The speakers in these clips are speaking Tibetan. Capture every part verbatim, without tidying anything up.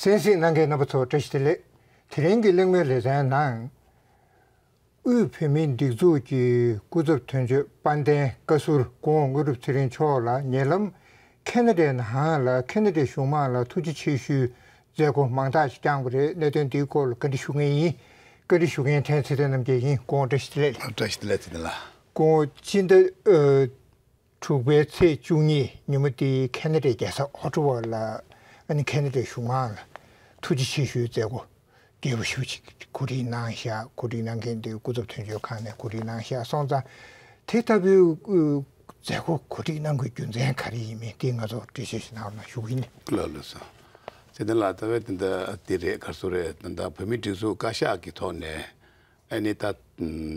གསན་གཟིགས་གནང་མཁན་རྣམ་པ་ཚོ་བཀྲ་ཤིས་བདེ་ལེགས། དེ་རིང་གི་གླེང་མོལ་ལེ་ཚན་ནང་། དབུས་བོད་མིའི་སྒྲིག་འཛུགས་ཀྱི་སྐུ་ཚབ་དོན་གཅོད་དཔལ་ལྡན་བཀའ་ཟུར་སྐུ་ངོ་དངོས་གྲུབ་ཚེ་རིང་མཆོག་ལ་ཉེ་ལམ་ཁེ་ན་ཌའི་ནང་ལ་ཁེ་ན་ཌའི་གཞུང་མང་ལ་ཐུགས་རྗེ་ཆེ་ཞུའི་མཛད་སྒོ་མང་དག་ཅིག་བསྐྱངས་པ་རེད། གནད་དོན་འདིའི་སྐོར་ལ་བཀའ་འདྲི་ཞུ་མཁན་ཡིན། བཀའ་འདྲི་ཞུ་མཁན་ཕྲན་ཚེ་བརྟན་རྣམ་རྒྱལ་ཡིན། སྐུ་ངོ་བཀྲ་ཤིས་བདེ་ལེགས། བཀྲ་ཤིས་བདེ་ལེགས་ཚེ་བརྟན་ལགས། སྐུ་ངོ་སྤྱི་ཟླ་ཨ། དྲུག་པའི་ཚེས་བཅུ་གཉིས་ཉིན་མོ་དེའི་ཁེ་ན་ཌའི་རྒྱལ་ས་ཨོ་ཊ་ཝ་ལ་ཨ་ནི་ཁེ་ན་ཌའི་གཞུང་མང་ལ་ཐུགས་རྗེ་ཆེ་ཞུའི་མཛད་སྒོ་རྒྱས་པོ་ཞེ་པོ་ཅིག་གོ་སྒྲིག་གནང་བཞག་གོ་སྒྲིག་གནང་མཁན་དེ་སྐུ་ཚབ་དོན་གཅོད་ཁང་ནས་གོ་སྒྲིག་གནང་བཞག་སོང་ཙང་། དེ་ལྟ་བུའི་མཛད་སྒོ་གོ་སྒྲིག་གནང་དགོས་རྒྱུ་མཚན་ག་རེ་ཡིན་མིན་དེ་ང་ཚོ་འགྲེལ་བཤད་ཞིག་གནང་རོགས་གནང་ཞུ་གི་ཡིན། ལགས་ལགས་སོ། ཚེ་བརྟན་ལགས། ད་བས་དེ་འདྲ་དེ་རེད། ག་རེ་ཟེར་རེད། ད་ལྟ་བོད་མིའི་སྒྲིག་འཛུགས་བཀའ་ཤག་གི་ཐོག་ནས་ཨ་ནི་ད་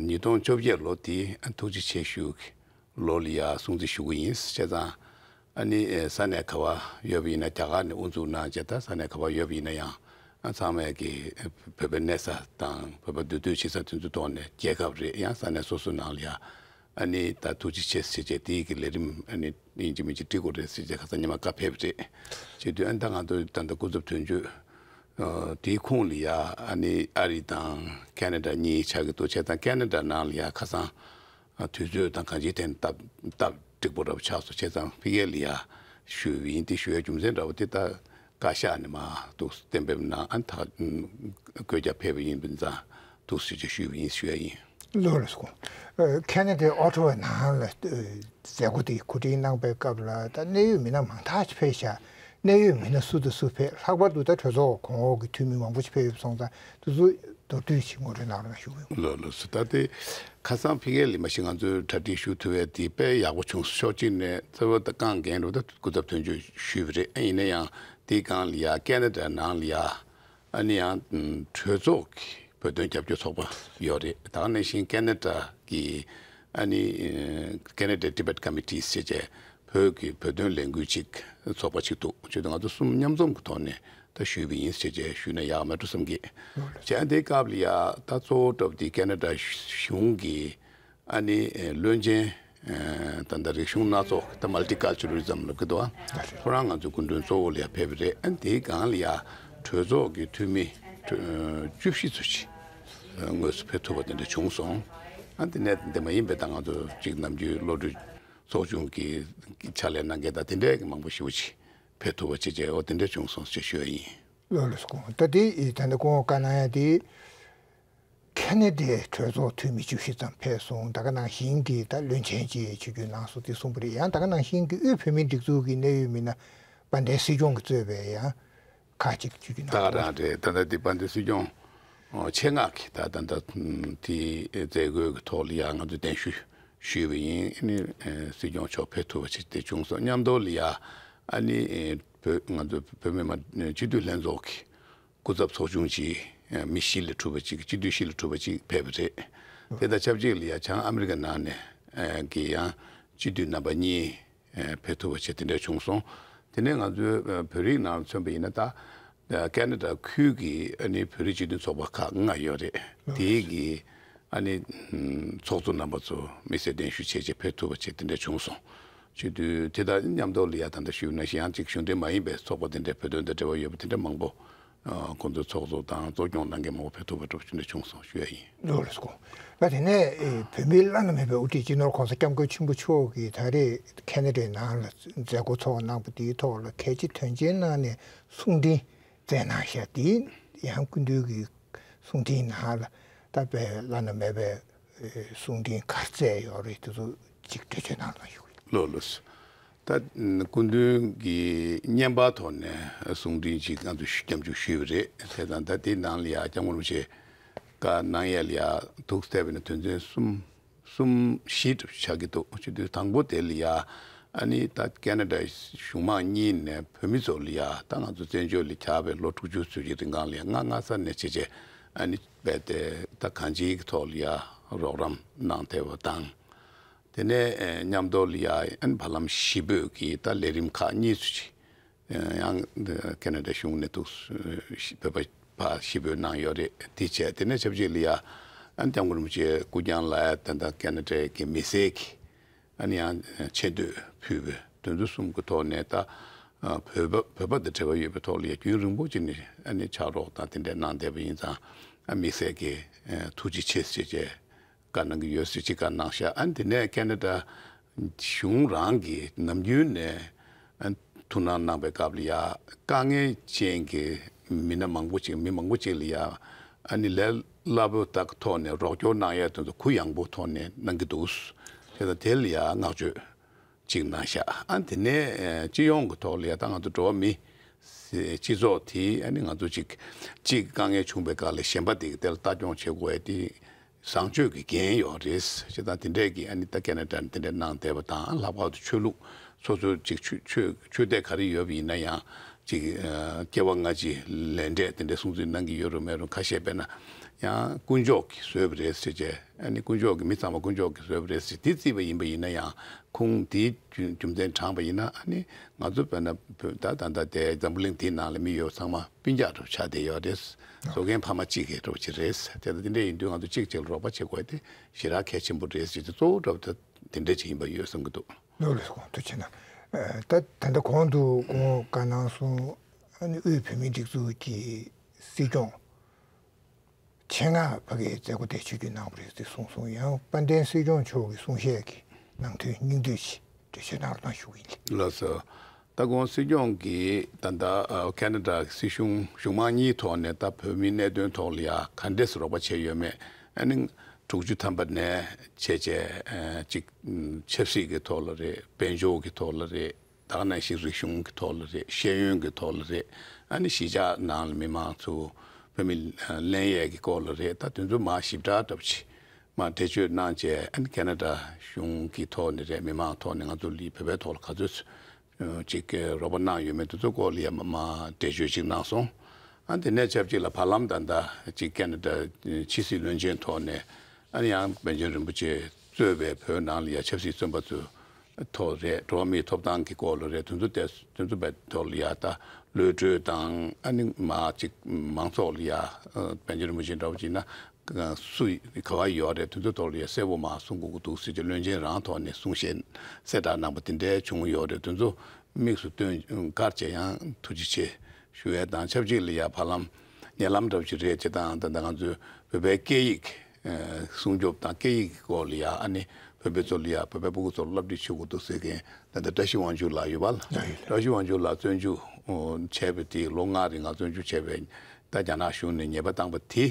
ཉིས་སྟོང་བཅོ་བརྒྱད་ལོ་དེ་ཐུགས་རྗེ་ཆེ་ཞུ་གི་ལོ་ལ་ཡ་སྲུང་བརྩི་ཞུ་གི་ཡིན། བྱས་ཙང་ཨ་ནི་ས་གནས་ག་བ་ཡོད་པ་ཡིན་ན། རྒྱ་གར་ནས་དབུ་འཛུགས་གནང་བྱས། ད་ས་གནས་ག་བ་ཡོད་པ་ཡིན་ན་ཡང་ཚང་མས་ཀྱི་བོད་པའི་གནས་ས་དང་བོད་པ་འདུས་སྡོད་བྱེད་ས་དེ་ཚོའི་ཐོག་ནས་རྒྱལ་ཁབ་རེད། ཡང་ས་གནས་སོ་སོའི་ནང་ལ་ཡ་ཨ་ནི་ད་ཐུགས་རྗེ་ཆེ་ཟེར་བྱས་དེའི་གི་ལས་རིམ་ཨ་ནི་ཡིན་གཅིག་མིན་གཅིག་འབྲི་དགོས་རེད་ཟེར་བྱས་ཁ་སང་ཉི་མ་བཀའ་ཕེབས་རེད། བྱེད་དུས་ཨ་ནི་ད་ང་ཚོ་ད་ལྟ་སྐུ་ཚབ་དོན་གཅོད་དེའི་ཁོངས་ལ་ཡ་ཨ་ནི་ཨ་རི་དང་ཁེ་ན་ཌ་གཉིས་ཆགས་ཀྱི་འདུག་བྱས་ཙང་ཁེ་ན་ཌ་ནང་ལ་ཡ་ཁ་སང་དུས་ཚོད་དང་གང་ཅིའི་ཐད་སྟབས་སྟབས་འགྲིག་པོ་འདྲ་པོ་ཆགས་སོང་། བྱས་ཙང་ཕ་གི་ལ་ཡ་ཞུས་པ་ཡིན། དེ་ཞུ་ཡའི་རྒྱུ་མཚན་འདྲ་པོ་དེ་ད་བཀའ་ཤག་ནས་མར་འདུག་གཏན་འབེབས་གནང་། ཨ་ནི་ད་བཀོད་རྒྱ་ཕེབས་པ་ཡིན་པ་ཙང་འདུག་ཟེར་གྱི་ཞུས་པ་ཡིན་ཞུ་ཡ་ཡིན། ལགས་ལགས་སོ། ཁེ་ན་ཌའི་ཨོ་ཊ་ཝ་ནང་ལ་མཛད་སྒོ་དེ་གོ་སྒྲིག་གནང་པའི་སྐབས་ལ་ད་གནད་ཡོད་མི་སྣ་མང་དག་ཅིག་ཕེབས་ཤག་གནད་ཡོད་མི་སྣ་སུ་དང་སུ་ཕེབས། ལྷག་པར་དུ་ད་གྲོས་ཚོགས་གོང་འོག་གི་འཐུས་མི་མང་པོ་ཞིག་ཕེབས་ཡོད་སོང་ཙང་དེ་ཚོ་མདོར་བསྡུས་ཤིག་ངོ་སྤྲོད་གནང་རོགས་ཞུ་གི་ཡོད། ལགས་ལགས་སོ། ད་དེ་ཁ་སང་ཕ་གི་ལ་མ་གཞི་ང་ཚོས་གྲ་སྒྲིག་ཞུ་ཐུབ་པ་དེ་དཔེ་ཡག་པོ་བྱུང་སོང་། ཕྱོགས་གཅིག་ནས་རྩ་བ་ད་རྐང་འགན་རུ་ད་སྐུ་ཚབ་དོན་གཅོད་ཞུས་པ་རེད། ཡིན་ན་ཡང་དེའི་སྒང་ལ་ཡ་ཁེ་ན་ཌ་ནང་ལ་ཡ་ཨ་ནི་ཡང་གྲོས་ཚོགས་ཀྱི་བོད་དོན་རྒྱབ་སྐྱོར་ཚོགས་པ་ཡོད་རེད། ད་ག་ནང་བཞིན་ཁེ་ན་ཌ་གི་ཨ་ནི་ཁེ་ན་ཌ་ཊི་བེཊ་ཀོ་མི་ཊི་ཟེར་བྱས་བོད་ཀྱི་བོད་དོན་ལས་འགུལ་ཅིག་ཚོགས་པ་ཅིག་འདུག་བྱས་ཙང་ང་ཚོ་གསུམ་མཉམ་འཛོམས་ཀྱི་ཐོག་ནས་ད་ཞུས་པ་ཡིན་ཟེར་བྱས་ཞུས་ན་ཡག་མེད་འགྲོ་བསམ་གི། བྱས་ཨ་འདིའི་སྐབས་ལ་ཡ་ད་གཙོ་བོ་འདྲ་པོ་དེ་ཁེ་ན་ཌ་གཞུང་གི་ཨ་ནི་བློན་ཆེན་ད་ལྟ་རིག་གཞུང་སྣ་ཚོགས་ད་མལ་ཊི་ཁལ་ཅུ་རལ་རི་ཛམ་ལབ་ཀྱི་འདུག་ཨ། ཁོ་རང་ང་ཚོའི་སྐུ་མགྲོན་གཙོ་བོ་ལ་ཡ་ཕེབས་པ་རེད། ཨ་ནི་དེའི་སྒང་ལ་ཡ་གྲོས་ཚོགས་ཀྱི་འཐུས་མི་བཅུ་བཞི་ཙམ་ཞིག་དངོས་སུ་ཕེབས་ཐུབ་པ་དེ་འདྲ་བྱུང་སོང་། ཨ་དེ་ནས་དེ་མ་ཡིན་པའི་ད་ང་ཚོ་གཅིག་ནམ་རྒྱུན་བློ་གྲོས་ཚོགས་ཆུང་གི་ཕྱག་ལས་གནང་མཁན་དང་དེ་འདྲའི་མང་པོ་ཞེ་པོ་ཅིག་ཕེབས་ཐུབ་པ་བྱས་བྱས་འོ་དེ་འདྲ་བྱུང་སོང་ཞེས་ཞུ་ཡ་ཡིན། ལགས་ལགས་སོ། ད་དེ་ད་ནི་སྐུ་ངོ་བཀའ་གནང་ཡ་དེ་ཁེ་ན་ཌའི་གྲོས་ཚོགས་འཐུས་མི་བཅུ་བཞི་ཙམ་ཕེབས་སོང་། ད་ག་ནང་བཞིན་གྱི་ད་བློན་ཆེན་བཅས་ཆིབས་བསྒྱུར་གནང་སོང་དེ་གསུངས་པ་རེད། ཡང་ད་ག་ནང་བཞིན་གྱི་དབུས་བོད་མིའི་སྒྲིག་འཛུགས་ཀྱི་གནད་ཡོད་མི་སྣ་དཔལ་ལྡན་སྲིད་སྐྱོང་གིས་གཙོས་པའི་ཡང་ཁག་ཅིག་ཆིབས་བསྒྱུར་གནང་སོང་། ད་ག་རང་རེད། ད་ལྟ་དེ་དཔལ་ལྡན་སྲིད་སྐྱོང་ཆེད་མངགས་ཀྱིས་ད་ད་ལྟ་དེའི་མཛད་སྒོའི་ཐོག་ལ་ཡང་ང་ཚོས་གདན་ཞུ་ཞུས་པ་ཡིན། ཨ་ནི་སྲིད་སྐྱོང་མཆོག་ཕེབས་ཐུབ་པ་ཞིག་དེ་བྱུང་སོང་། མཉམ་དུ་ལ་ཡ་ཨ་ནི་བོད་ང་ཚོ་བོད་མི་མང་སྤྱི་འཐུས་ལྷན་ཚོགས་ཀྱི་སྐུ་ཚབ་ཚོགས་ཆུང་གཅིག་མི་བཞི་ལས་གྲུབ་པ་གཅིག་སྤྱི་འཐུས་བཞི་ལས་གྲུབ་པ་གཅིག་ཕེབས་པ་རེད། དེ་དང་ཆབས་ཅིག་ལ་ཡ་བྱང་ཨ་མི་རི་ཀ་ནང་ནས་ཀྱི་ཡང་སྤྱི་འཐུས་རྣམ་པ་གཉིས་ཕེབས་ཐུབ་པ་བྱས་དེ་འདྲ་བྱུང་སོང་། དེ་ནས་ང་ཚོའི་བོད་རིགས་ནང་ལ་མཚོན་པ་ཡིན་ན་ད་ཁེ་ན་ཌ་ཁུལ་གྱི་ཨ་ནི་བོད་རིགས་སྤྱི་མཐུན་ཚོགས་པ་ཁག་ལྔ་ཡོད་རེད། དེའི་གི་ཨ་ནི་ཚོགས་གཙོ་རྣམ་པ་ཚོ་དམིགས་བསལ་གདན་ཞུ་བྱས་རྗེས་ཕེབས་ཐུབ་པ་བྱས་དེ་འདྲ་བྱུང་སོང་། བྱེད་དུས་དེ་དང་མཉམ་དུ་ལ་ཡ་ད་ལྟ་ཞུས་ན་གཞན་ཡང་གཅིག་གཞུང་འབྲེལ་མ་ཡིན་པའི་ཚོགས་པ་དེ་འདྲའི་བོད་དོན་དང་འབྲེལ་བ་ཡོད་པ་དེ་འདྲ་མང་པོ་ཁོང་ཚོའི་ཚོགས་གཙོ་དང་གཙོ་སྐྱོང་གནང་མཁན་མང་པོ་ཕེབས་ཐུབ་པ་འདྲ་པོ་ཅིག་འདྲ་བྱུང་སོང་ཞུ་ཡ་ཡིན། ལགས་ལགས་སོ། ད་དེ་ནས་བོད་མིའི་བླ་ན་མེད་པའི་དབུ་ཁྲིད་སྤྱི་ནོར་༸གོང་ས་༸སྐྱབས་མགོན་ཆེན་པོ་མཆོག་གིས་ད་རེས་ཁེ་ན་ཌའི་ནང་ལ་མཛད་སྒོ་ཚོགས་གནང་པ་དེའི་ཐོག་ལ་གལ་ཆེ་དོན་ཆེན་གནང་ནས་གསུང་འཕྲིན་བསྩལ་གནང་བཞག་དེ་ཡང་སྐུ་མདུན་གྱི་གསུང་འཕྲིན་ནང་ལ་ད་དཔེ་བླ་ན་མེད་པའི་གསུང་འཕྲིན་ག་རེ་བསྩལ་ཡོད་རེད་དེ་ཚོ་ཅིག་འགྲེལ་བརྗོད་གནང་རོགས་ཞུ། ལགས་ལགས་སོ། ད་སྐུ་མདུན་གྱིས་བརྙན་པར་ཐོག་ནས་གསུང་འཕྲིན་ཅིག་ང་ཚོ་སྐྱབས་འཇུག་ཞུས་པ་རེད། དེ་དང་ད་དེའི་ནང་ལ་ཡ་སྐྱབས་མགོན་རིན་པོ་ཆེ་བཀའ་གནང་ཡས་ལ་ཡ་ཐུགས་གསལ་བའི་ནང་དོན་ཚན་གསུམ་གསུམ་བཞི་འདྲ་པོ་ཆགས་ཀྱི་འདུག་བྱེད་དུས་དང་པོ་དེ་ལ་ཡ་ཨ་ནི་ད་ཁེ་ན་ཌ་གཞུང་མང་གཉིས་ནས་བོད་མི་ཚོ་ལ་ཡ་ད་ང་ཚོ་བཙན་བྱོལ་ལ་ཁྱབ་པའི་ལོ་དྲུག་ཅུ་ཙམ་གྱི་རིང་གང་ལ་ཡ་སྔ་སྔ་ས་ནས་བྱས་རྗེས་ཨ་ནི་རྦད་དེ་ད་གང་ཅིའི་ཐོག་ལ་ཡ་རོགས་རམ་གནང་བསྡད་པ་དང་། དེ་ནས་མཉམ་དུ་ལ་ཡ་ཨ་ནི་བར་ལམ་བཞི་པོའི་གི་ད་ལས་རིམ་ཁག་གཉིས་ཙམ་ཅིག་ཡང་ཁེ་ན་ཌ་གཞུང་ནས་འདུག་བོད་པ་ཕར་ཞི་བོད་གནང་ཡོད་རེད། དེ་བྱས་དེ་ནས་ཆབས་ཅིག་ལ་ཡ་ཨ་ནི་སྐྱབས་མགོན་རིན་པོ་ཆེ་སྐུ་རྐྱང་ལ་ཡ་ད་ལྟ་ཁེ་ན་ཌའི་གི་མི་སེར་གྱི་ཨ་ནི་ཡང་ཆེ་བསྟོད་ཕུལ་བའི་དོན་ཚན་གསུམ་གྱི་ཐོག་ནས་ད་ ཨ་བོད་པ་བོད་པ་དང་འབྲེལ་བ་ཡོད་པའི་ཐོག་ལ་ཡ་རྒྱུན་རིང་པོ་ཅིག་ནས་ཨ་ནི་ཕྱག་རོགས་དང་དེ་འདྲ་གནང་བསྡད་པ་ཡིན་ཙང་། ཨ་དམིགས་བསལ་གྱི་ཨ་ཐུགས་རྗེ་ཆེ་ཟེར་བྱས་བཀའ་གནང་གི་ཡོད་ཟེར་ཅིག་བཀའ་གནང་ཤག་ཨ་ནི་དེ་ནས་ཁེ་ན་ཌ་གཞུང་རང་གིས་ནམ་རྒྱུན་ནས་ཨ་ཐུགས་སྣང་གནང་བའི་སྐབས་ལ་ཡ། དཀའ་ངལ་ཅན་གྱི་མི་སྣ་མང་པོ་ཅིག་མི་མང་པོ་ཅིག་ལ་ཡ་ཨ་ནི་ལས་སླ་པོ་དག་ཐོག་ནས་རོགས་སྐྱོར་གནང་ཡ་དེ་ཚོ་གུ་ཡངས་པོ་ཐོག་ནས་གནང་གི་འདུག་དེ་དང་དེ་ལ་ཡ་བསྔགས་བརྗོད་ཅིག་གནང་ཤག་ཨ་དེ་ནས་ཨ་སྤྱི་ཡོངས་ཀྱི་ཐོག་ལ་ཡ་ད་ང་ཚོ་འགྲོ་བ་མི་སྤྱི་ཚོགས་དེ་ཨ་ནི་ང་ཚོ་གཅིག་གཅིག་དཀའ་ངལ་བྱུང་བའི་སྐབས་ལ་གཞན་པ་དེ་གི་དེ་ལ་ལྟ་སྐྱོང་བྱེད་དགོས་ཡ་དེ་བཟང་སྤྱོད་ཀྱི་འགན་ཡོད་རེད། བྱས་ཙང་དེ་འདྲས་ཀྱི་ཨ་ནི་ད་ཁེ་ན་ཌ་ནས་དེ་འདྲས་གནང་བསྡད་པ་དང་། ལྷག་པར་དུ་ཆོས་ལུགས་སོ་སོའི་ཅིག་ཆོས་ཆོས་ཆོས་དད་ག་རེ་ཡོད་པ་ཡིན་ན་ཡང་ཅིག་ཨ་སྐྱེ་བ་སྔ་ཕྱི་ལས་འབྲས་དེ་འདྲས་སྲུང་བརྩི་གནང་གི་ཡོད་རུང་མེད་རུང་། ཁ་ཤས་དཔེར་ན་ཡང་དཀོན་མཆོག་གིས་བཟོས་པ་རེད་ཟེར་བྱས། ཨ་ནི་དཀོན་མཆོག་གིས་མི་ཚང་མ་དཀོན་མཆོག་གིས་བཟོས་པ་རེད་ཟེར་དེ་བརྩིས་པ་ཡིན་པ་ཡིན་ན་ཡང་། ཁུངས་དེའི་རྒྱུ་རྒྱུ་མཚན་དྲངས་པ་ཡིན་ན། ཨ་ནི་ང་ཚོ་དཔེར་ན་བོད་ད་ད་ལྟ་དེ་འཛམ་བུ་གླིང་དེའི་ནང་ལ་མི་ཡོད་ཚང་མ་སྤུན་ཀྱག་འདྲ་བོ་ཆགས་བསྡད་ཡོད་རེད། བཟོ་མཁན་ཕ་མ་གཅིག་གི་འདྲ་བོ་ཅིག་རེད། དེ་ལྟ་དེ་འདྲ་ཡིན་དུས་ང་ཚོ་གཅིག་གཅིག་ལ་རོགས་པ་བྱེད་དགོས་དེ་ཞེ་དྲག་གལ་ཆེན་པོ་རེད་ཟེར་གྱི་གཙོ་བོ་འདྲ་བོ་ད་དེ་འདྲ་ཅིག་ཡིན་པ་ཡོད་བསམ་གྱི་འདུག་ལགས་ལགས་སོ། ཐུགས་རྗེ་གནང་། ཨ་ད་ད་ལྟ་གོང་དུ་ཁོང་བཀའ་གནང་སོང་། ཨ་ནི་དབུས་བོད་མིའི་སྒྲིག་འཛུགས་ཀྱི་སྲིད་སྐྱོང་ཆེད་མངགས་ཕ་གིའི་མཛད་སྒོ་དེ་ཆིབས་བསྒྱུར་གནང་བ་རེད་ཅེས་གསུངས་སོང་། ཡང་དཔལ་ལྡན་སྲིད་སྐྱོང་མཆོག་གི་གསུང་བཤད་ཀྱི་ནང་དོན་སྙིང་བསྡུས་ཤིག་འགྲེལ་བཤད་གནང་རོགས་གནང་ཞུ་གི་ཡིན། ལགས་སོ། ད་གོང་སྲིད་སྐྱོང་གིས་ད་ལྟ་ཨ་ཁེ་ན་ཌ་སྲིད་གཞུང་གཞུང་མང་གཉིས་ཐོག་ནས་ད་བོད་མིའི་གནད་དོན་ཐོག་ལ་ཡ་ག་འདྲས་སེ་རོགས་པ་བྱས་ཡོད་མེད། ཨ་ནི་དྲུག་ཅུ་ཐམ་པ་ནས་བྱས་བྱས་ཨ་ཅིག་ཆབ་སྲིད་ཀྱི་ཐོག་ལ་རེད། དཔལ་འབྱོར་གྱི་ཐོག་ལ་རེད། ད་ག་ནང་བཞིན་རིག་གཞུང་གི་ཐོག་ལ་རེད། ཤེས་ཡོན་གྱི་ཐོག་ལ་རེད། ཨ་ནི་གཞིས་ཆགས་ནང་ལ་མི་མང་ཚོ་བོད་མི་ལེན་ཡས་ཀྱི་སྐོར་ལ་རེད། ད་དེ་ཚོ་མར་ཞིབ་ཕྲ་འདྲ་པོ་ཅིག་མར་འགྲེལ་བརྗོད་གནང་བྱས། ཨ་ནི་ཁེ་ན་ཌ་གཞུང་གི་ཐོག་ནས་རེད། མི་མང་ཐོག་ནས་ང་ཚོ་ལ་བོད་པའི་ཐོག་ལ་ག་ཚོད་ཅིག་རོགས་པ་གནང་ཡོད་མེད་དེ་ཚོ་སྐོར་ལ་ཡ་མར་འགྲེལ་བརྗོད་ཅིག་གནང་སོང་། ཨ་དེ་ནས་ཆབས་ཅིག་ལ་བར་ལམ་ད་ལྟ་ཅིག་ཁེ་ན་ཌ་ཕྱི་སྲིད་བློན་ཆེན་ཐོག་ནས། ཨ་ནི་ཡང་པཎ་ཆེན་རིན་པོ་ཆེ་གཙོས་པའི་བོད་ནང་ལ་ཡ་ཆབ་སྲིད་བཙོན་པ་ཚོའི་ཐོག་རེད། འགྲོ་བ་མིའི་ཐོབ་ཐང་གི་སྐོར་ལ་རེད། དེ་ཚོ་དེ་དེ་ཚོ་བའི་ཐོག་ལ་ཡ་ད་གློད་གྲོལ་དང་། ཨ་ནི་མ་ཅིག་མང་ཚོགས་ལ་ཡ་ཨ་པཎ་ཆེན་རིན་པོ་ཆེ་འདྲ་བོ་ཅིག་ན་སུ་ག་བ་ཡོད་རེད། དེ་ཚོ་ཐོག་ལ་ཡ་གསལ་པོ་མ་གསུང་དགོས་ཀྱི་འདུག་ཟེར་གྱི་བློན་ཆེན་རང་ཐོག་ནས་གསུང་བཤད་གསལ་བསྒྲགས་གནང་པ་དེ་འདྲའི་བྱུང་ཡོད་རེད། དེ་ཚོ་དམིགས་སུ་བཏོན་གར་བྱས་ཡང་ཐུགས་རྗེ་ཆེ་ཞུ་ཡས་དང་། ཆབས་ཅིག་ལ་ཡ་བར་ལམ་ཉེ་ལམ་འདྲ་བོ་ཅིག་རེད། བྱས་ཙང་ད་ལྟ་ང་ཚོའི་བོད་པའི་སྐད་ཡིག་ཨ་སྲུང་སྐྱོབ་དང་སྐད་ཡིག་གི་སྐོར་ལ་ཡ། ཨ་ནི་བོད་པའི་ཚོ་ལ་ཡ་བོད་པའི་སྤུ་གུ་ཚོར་བསླབ་ཁྲིད་བྱེད་དགོས་འདུག་ཟེར་མཁན་ད་ལྟ་བཀྲ་ཤིས་དབང་ཕྱུག་ལགས་ཡོད་པ་ལ། ཡོད་ཡོད། བཀྲ་ཤིས་དབང་ཕྱུག་ལགས་བཙོན་འཇུག་བྱས་པའི་དེ་ལོ་ལྔ་རིང་ང་བཙོན་འཇུག་བྱས་པའི་ད་རྒྱ་ནག་གཞུང་ནས་ཉེས་པ་བཏང་པ་དེ།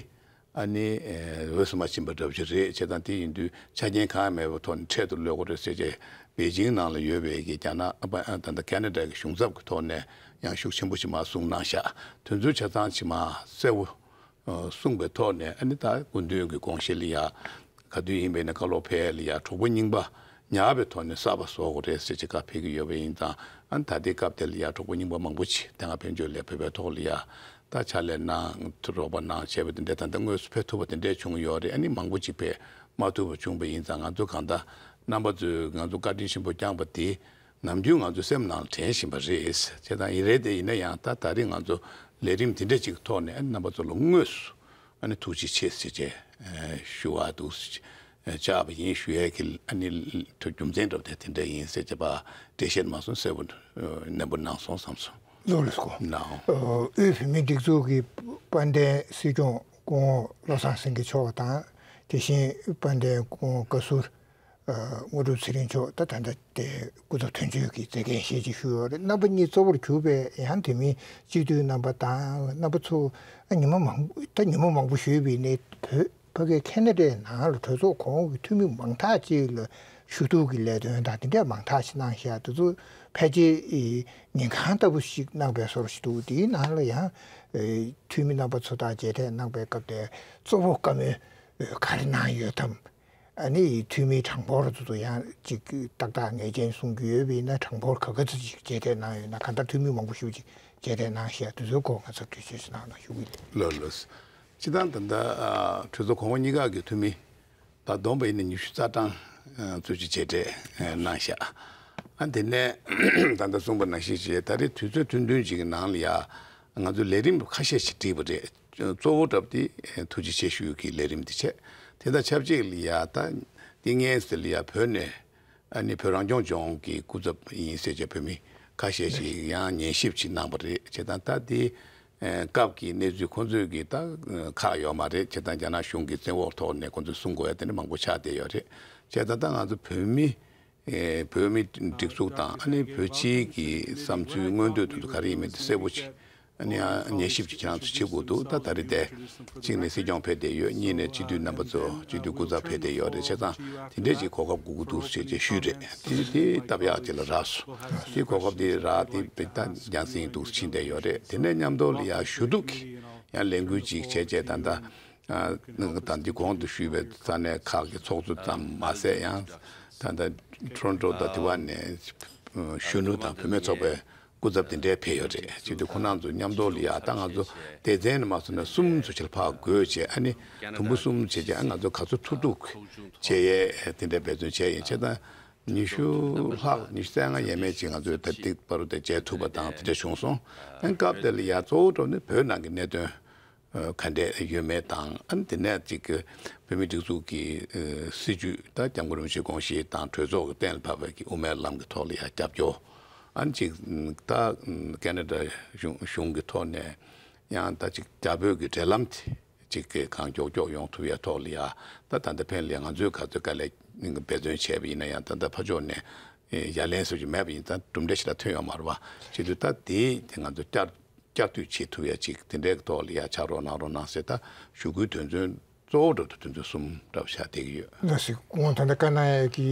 ཨ་ནི་ཨེ་འོས་སུ་མ་ཕྱིན་པ་འདྲ་པོ་ཞིག་རེད། བྱས་ཙང་དེ་ཡིན་དུས་ཆ་རྐྱེན་གང་ཡང་མེད་པའི་ཐོག་ནས་འཕྲལ་དུ་གློད་དགོས་རེད་ཟེར་བྱས། པེ་ཅིང་ནང་ལ་ཡོད་པའི་གི་རྒྱ་ནག་ཨ་ད་ལྟ་ཁེ་ན་ཌ་གི་གཞུང་ཚབ་ཀྱི་ཐོག་ནས་ཡང་ཤུགས་ཆེན་པོ་ཞིག་མར་གསུངས་གནང་ཤག་དེ་ཚོའི་ཆ་ཚང་ཞིག་མར་གསལ་པོ་ཨ་གསུངས་པའི་ཐོག་ནས། ཨ་ནི་ད་སྐུ་མདུན་གྱི་དགོངས་གཞི་ལ་ཡ་ག་དུས་ཡིན་པའི་ནས་བཀའ་སློབ་ཕེབས་ལ་ཡ་གྲོགས་པོ་རྙིང་པ་ཉར་བའི་ཐོག་ནས་གསར་པ་བཟོ་དགོས་རེད་ཟེར་བྱས་བཀའ་ཕེབས་ཀྱི་ཡོད་པ་ཡིན་ཙང་། ཨ་ནི་ད་ལྟའི་སྐབས་དེ་ལ་ཡ་གྲོགས་པོ་རྙིང་པ་མང་པོ་ཅིག་དེ་སྔ་དཔལ་འབྱོར་ལས་བོད་པའི་ཐོག་ལ་ཡ་ད་ཕྱག་ལས་གནང་། རོགས་པ་གནང་བྱས་པ་དེ་འདྲ་ད་ལྟ་དངོས་སུ་ཕེབས་ཐུབ་པ་དེ་འདྲ་བྱུང་ཡོད་རེད། ཨ་ནི་མང་པོ་ཅིག་ཕེབས་མ་ཐུབ་པ་བྱུང་བ་ཡིན་ཙང་། ང་ཚོ་གང་ལྟར་རྣམ་པ་ཚོས་ང་ཚོ་བཀའ་དྲིན་ཆེན་པོ་བསྐྱངས་པ་དེ་ནམ་རྒྱུན་ང་ཚོའི་སེམས་ནང་ལ་དྲན་བཞིན་པ་རེད། བྱས་ཙང་ཡིན་རེད། དེ་ཡིན་ན་ཡང་ད་ད་རེས་ང་ཚོ་ལས་རིམ་དེ་འདྲ་ཅིག་གི་ཐོག་ནས། ཨ་ནི་རྣམ་པ་ཚོ་ལ་དངོས་སུ་ཨ་ནི་ཐུགས་རྗེ་ཆེ་ཟེར་བྱས་ཨ་ཞུ་བ་འདུག་བཅར་བ་ཡིན་ཞུ་ཡས་ཀྱི། ཨ་ནི་རྒྱུ་མཚན་འདྲ་པོ་དེ་དེ་འདྲ་ཡིན་ཟེར་བྱས་པ་འགྲེལ་བཤད་མ་སོང་གསལ་པོ་ནན་པོ་གནང་སོང་བསམ་སོང་། ལགས་ལགས་སོ། ནའོ། ཨ་དབུས་བོད་མིའི་སྒྲིག་འཛུགས་ཀྱི་དཔལ་ལྡན་སྲིད་སྐྱོང་སྐུ་ངོ་བློ་བཟང་སེང་གེ་མཆོག་དང་། དེ་བཞིན་དཔལ་ལྡན་སྐུ་ངོ་བཀའ་ཟུར་ཨ་དངོས་གྲུབ་ཚེ་རིང་མཆོག་ད་ད་ལྟ་དེ་སྐུ་ཚབ་དོན་གཅོད་ཀྱི་མཛད་འགན་བཞེས་ཀྱི་བཞུགས་ཡོད་རེད། རྣམ་པ་གཉིས་གཙོ་བོར་གྱུར་པའི་ཡང་དེ་མིན་སྤྱི་འཐུས་རྣམ་པ་དང་། རྣམ་པ་ཚོ་ཨ་ཉི་མ་མང་པོ་ད་ཉི་མ་མང་པོ་ཞོལ་བའི་ནས་བོད་ཕ་གི་ཁེ་ན་ཌའི་ནང་ལ་གྲོས་ཚོགས་གོང་འོག་གི་འཐུས་མི་མང་དག་ཅིག་ལ་ཞུ་གཏུག་གི་ལས་དོན་དང་དེ་འདྲས་མང་དག་ཅིག་གནང་ཤག་དེ་ཚོ་ཕལ་ཆེར་ཉིན་གང་ལྟ་བུ་ཞིག་གནང་པའི་བཟོ་འདྲ་ཞིག་འདུག་དེའི་ནང་ལ་ཡང་འཐུས་མི་རྣམ་པ་ཚོ་དང་མཇལ་འཕྲད་གནང་པའི་སྐབས་དེ་གཙོ་བོ་བཀའ་མོལ་ག་རེ་གནང་ཡོད་དམ། ཨ་ནི་འཐུས་མི་གྲངས་འབོར་དེ་ཚོ་ཡང་ཅིག་ཏག་ཏག་ངེས་ཅན་གསུང་གི་ཡོད་པ་ཡིན་ན། གྲངས་འབོར་ག་ག་ཚོད་ཅིག་མཇལ་འཕྲད་གནང་ཡོད་ན། གང་ལྟར་འཐུས་མི་མང་པོ་ཞེ་པོ་ཅིག་མཇལ་འཕྲད་གནང་ཤག་དེ་ཚོའི་སྐོར་ང་ཚོར་འགྲེལ་བརྗོད་ཅིག་གནང་རོགས་ཞུ་གི་ཡིན། ལགས་ལགས། སྤྱིར་བཏང་ད་ལྟ་ཨ་གྲོས་ཚོགས་གོང་འོག་གཉིས་ཀ་གི་འཐུས་མི་ད་བསྡོམས་པ་ཡིན་ན་ཉི་ཤུ་རྩ་གྲངས་ཨ་ཚོད་ཅིག་མཇལ་འཕྲད་ཨ་གནང་ཤག་ཨ་དེ་ནས་ད་ལྟ་གསུངས་པ་ནང་བཞིན་བྱས། ད་རེས་དུས་ཚོད་ཐུང་ཐུང་ཅིག་གི་ནང་ལ་ཡ་ང་ཚོས་ལས་རིམ་ཁ་ཤས་ཤིག་བསྒྲིགས་པ་རེད། གཙོ་བོ་འདྲ་པོ་དེ་ཨ་ཐུགས་རྗེ་ཆེ་ཞུ་གི་ལས་རིམ་དེ་བྱས། དེ་དང་ཆབས་ཅིག་ལ་ཡ་ད་དེ་སྔོན་ཟེར་ལ་ཡ་བོད་ནས་ཨ་ནི་བོད་རང་སྐྱོང་ལྗོངས་ཀྱི་སྐུ་ཚབ་ཡིན་ཟེར་བྱས་བོད་མི་ ཁ་ཤས་ཤིག་ཡང་ཉན་ཞིབ་ཅིག་གནང་པ་རེད། བྱས་ཙང་ད་དེ་ཨ་སྐབས་ཀྱི་གནས་ཚུལ་ཁོང་ཚོས་ཀྱི་ད་ཨ་ཁག་ཡོད་མ་རེད། བྱས་ཙང་རྒྱ་ནག་གཞུང་གི་བཙན་འོག་ཐོག་ནས་ཁོང་ཚོས་གསུང་དགོས་ཡ་དེ་འདྲ་མང་པོ་ཆགས་བསྡད་ཡོད་རེད། བྱས་ཙང་ད་ང་ཚོ་བོད་མི་ཨེ་བོད་མི་སྒྲིག་འཛུགས་དང་ཨ་ནི་བོད་སྤྱིའི་གི་བསམ་ཚུལ་མངོན་འདོད་དེ་ཚོ་ག་རེ་ཡིན་མིན་དེ་གསལ་པོ་ཅིག་ཨ་ནི་ཨ་ཉན་ཞིབ་ཅིག་ཁྱེད་རང་ཚོ་བྱེད་དགོས་འདུག་ད་ད་རེས་དེ་གཅིག་ནས་སྲིད་སྐྱོང་ཕེབས་བསྡད་ཡོད། གཉིས་ནས་སྤྱི་འཐུས་རྣམ་པ་ཚོ་སྤྱི་འཐུས་སྐུ་ཚབ་ཕེབས་བསྡད་ཡོད་རེད། བྱས་ཙང་དེ་འདྲས་ཅིག་གོ་སྐབས་དགོས་ཀྱི་འདུག་ཅེས་ཅེས་ཞུས་རེད། དེ་དེ་སྟབས་ཡག་ཅིག་ལ་རག་སོང་། དེ་གོ་སྐབས་དེ་རག་དེ་བེད་སྤྱོད་རྒྱང་སྲིང་འདུག་ཕྱིན་བསྡད་ཡོད་རེད། དེ་ནས་མཉམ་དུ་ལ་ཡ་ཞུ་གཏུག་གི་ཡང་ལས་འགུལ་ཅིག་བྱས་བྱས་ད་ལྟ། ད་འདི་གོང་དུ་ཞུས་པའི་ས་གནས་ཁག་གི་ཚོགས་གཙོ་ཙམ་མ་ཟད་ཡང་ད་ལྟ་ཊོ་རོན་ཊོ་དང་དེ་བ་ནས་གཞོན་ནུ་དང་བུད་མེད་ཚོགས་པའི་སྐུ་ཚབ་དེ་འདྲས་ཕེབས་ཡོད་རེད། བྱས་དུས་ཁོང་རྣམ་ཚོ་མཉམ་དུ་ལ་ཡ་ད་ང་ཚོ་སྡེ་ཚན་ནས་མ་སོང་ན་གསུམ་ཚོ་ཕྱིར་ཕར་བགོས་བྱས་ཨ་ནི་དུམ་བུ་གསུམ་བྱས་བྱས་ཨ་ང་ཚོ་ག་ཚོད་ཐུབ་ཐུབ་བྱས་ཡས་དེ་འདྲས་འབད་བརྩོན་བྱས་ཡིན། བྱས་ཙང་ཉི་ཤུ་ལྷག་ཉི་ཤུ་རྩ་ལྔ་ཡས་མས་ཅིག་ང་ཚོས་ད་ཏིག་པ་རུ་དེ་བྱས་ཐུབ་པ་དང་དེ་འདྲས་བྱུང་སོང་། ཨ་ནི་སྐབས་དེ་ལ་ཡ་གཙོ་བོ་འགྲོ་ནི་བོད་ནང་གི་གནད་དོན། ཨ་ག་འདྲས་ཡོད་མེད་དང་ཨ་ནི་དེ་ནས་ཅིག་བོད་མིའི་སྒྲིག་འཛུགས་ཀྱི་ཨ་སྲིད་བྱུས་ད་༸སྐྱབས་མགོན་རིན་པོ་ཆེའི་དགོངས་གཞི་དང་གྲོས་ཚོགས་ཀྱི་གཏན་ལ་ཕབ་པའི་གི་དབུ་མའི་ལམ་གྱི་ཐོག་ལ་ཡང་རྒྱབ་སྐྱོར། ཨ་ནི་ཅིག་ད་ཨ་ཁེ་ན་ཌ་གཞུང་གཞུང་གི་ཐོག་ནས་ཡང་ད་ཅིག་རྒྱ་བོད་ཀྱི་འབྲེལ་ལམ་དེ་ཅིག་གི་གང་མགྱོགས་མགྱོགས་ཡོང་ཐུབ་ཡ་ཐོག་ལ་ཡ་ད་ད་ལྟ་ཕན་ལ་ང་ཚོས་ག་ཚོད་དཀའ་ལས་འབད་བརྩོན་བྱས་པ་ཡིན་ན་ཡང་ད་ལྟ་ཕར་ཕྱོགས་ནས་ཡ་ལན་སོགས་ཀྱི་མེད་པ་ཡིན་ཙང་གྲུབ་འབྲས་ཞེ་དྲག་ཐོན་ཡོད་མ་རེད་བ། བྱེད་དུས་ད་དེ་ང་ཚོ་བསྐྱར་བསྐྱར་ཟློས་བྱེད་ཐུབ་ཡ་ཅིག་དེ་འདྲའི་ཐོག་ལ་ཡ་ཕྱག་རོགས་གནང་རོགས་གནང་ཟེར། ད་ཞུ་སྐུལ་དོན་ཚན་གཙོ་བོ་འགྲོ་དུས་དོན་ཚན་གསུམ་འདྲ་བོ་ཆགས་བསྡད་ཀྱི་ཡོད། ལགས་སོ། སྐུ་ངོ་ད་ལྟ་བཀའ་གནང་ཡ་གི་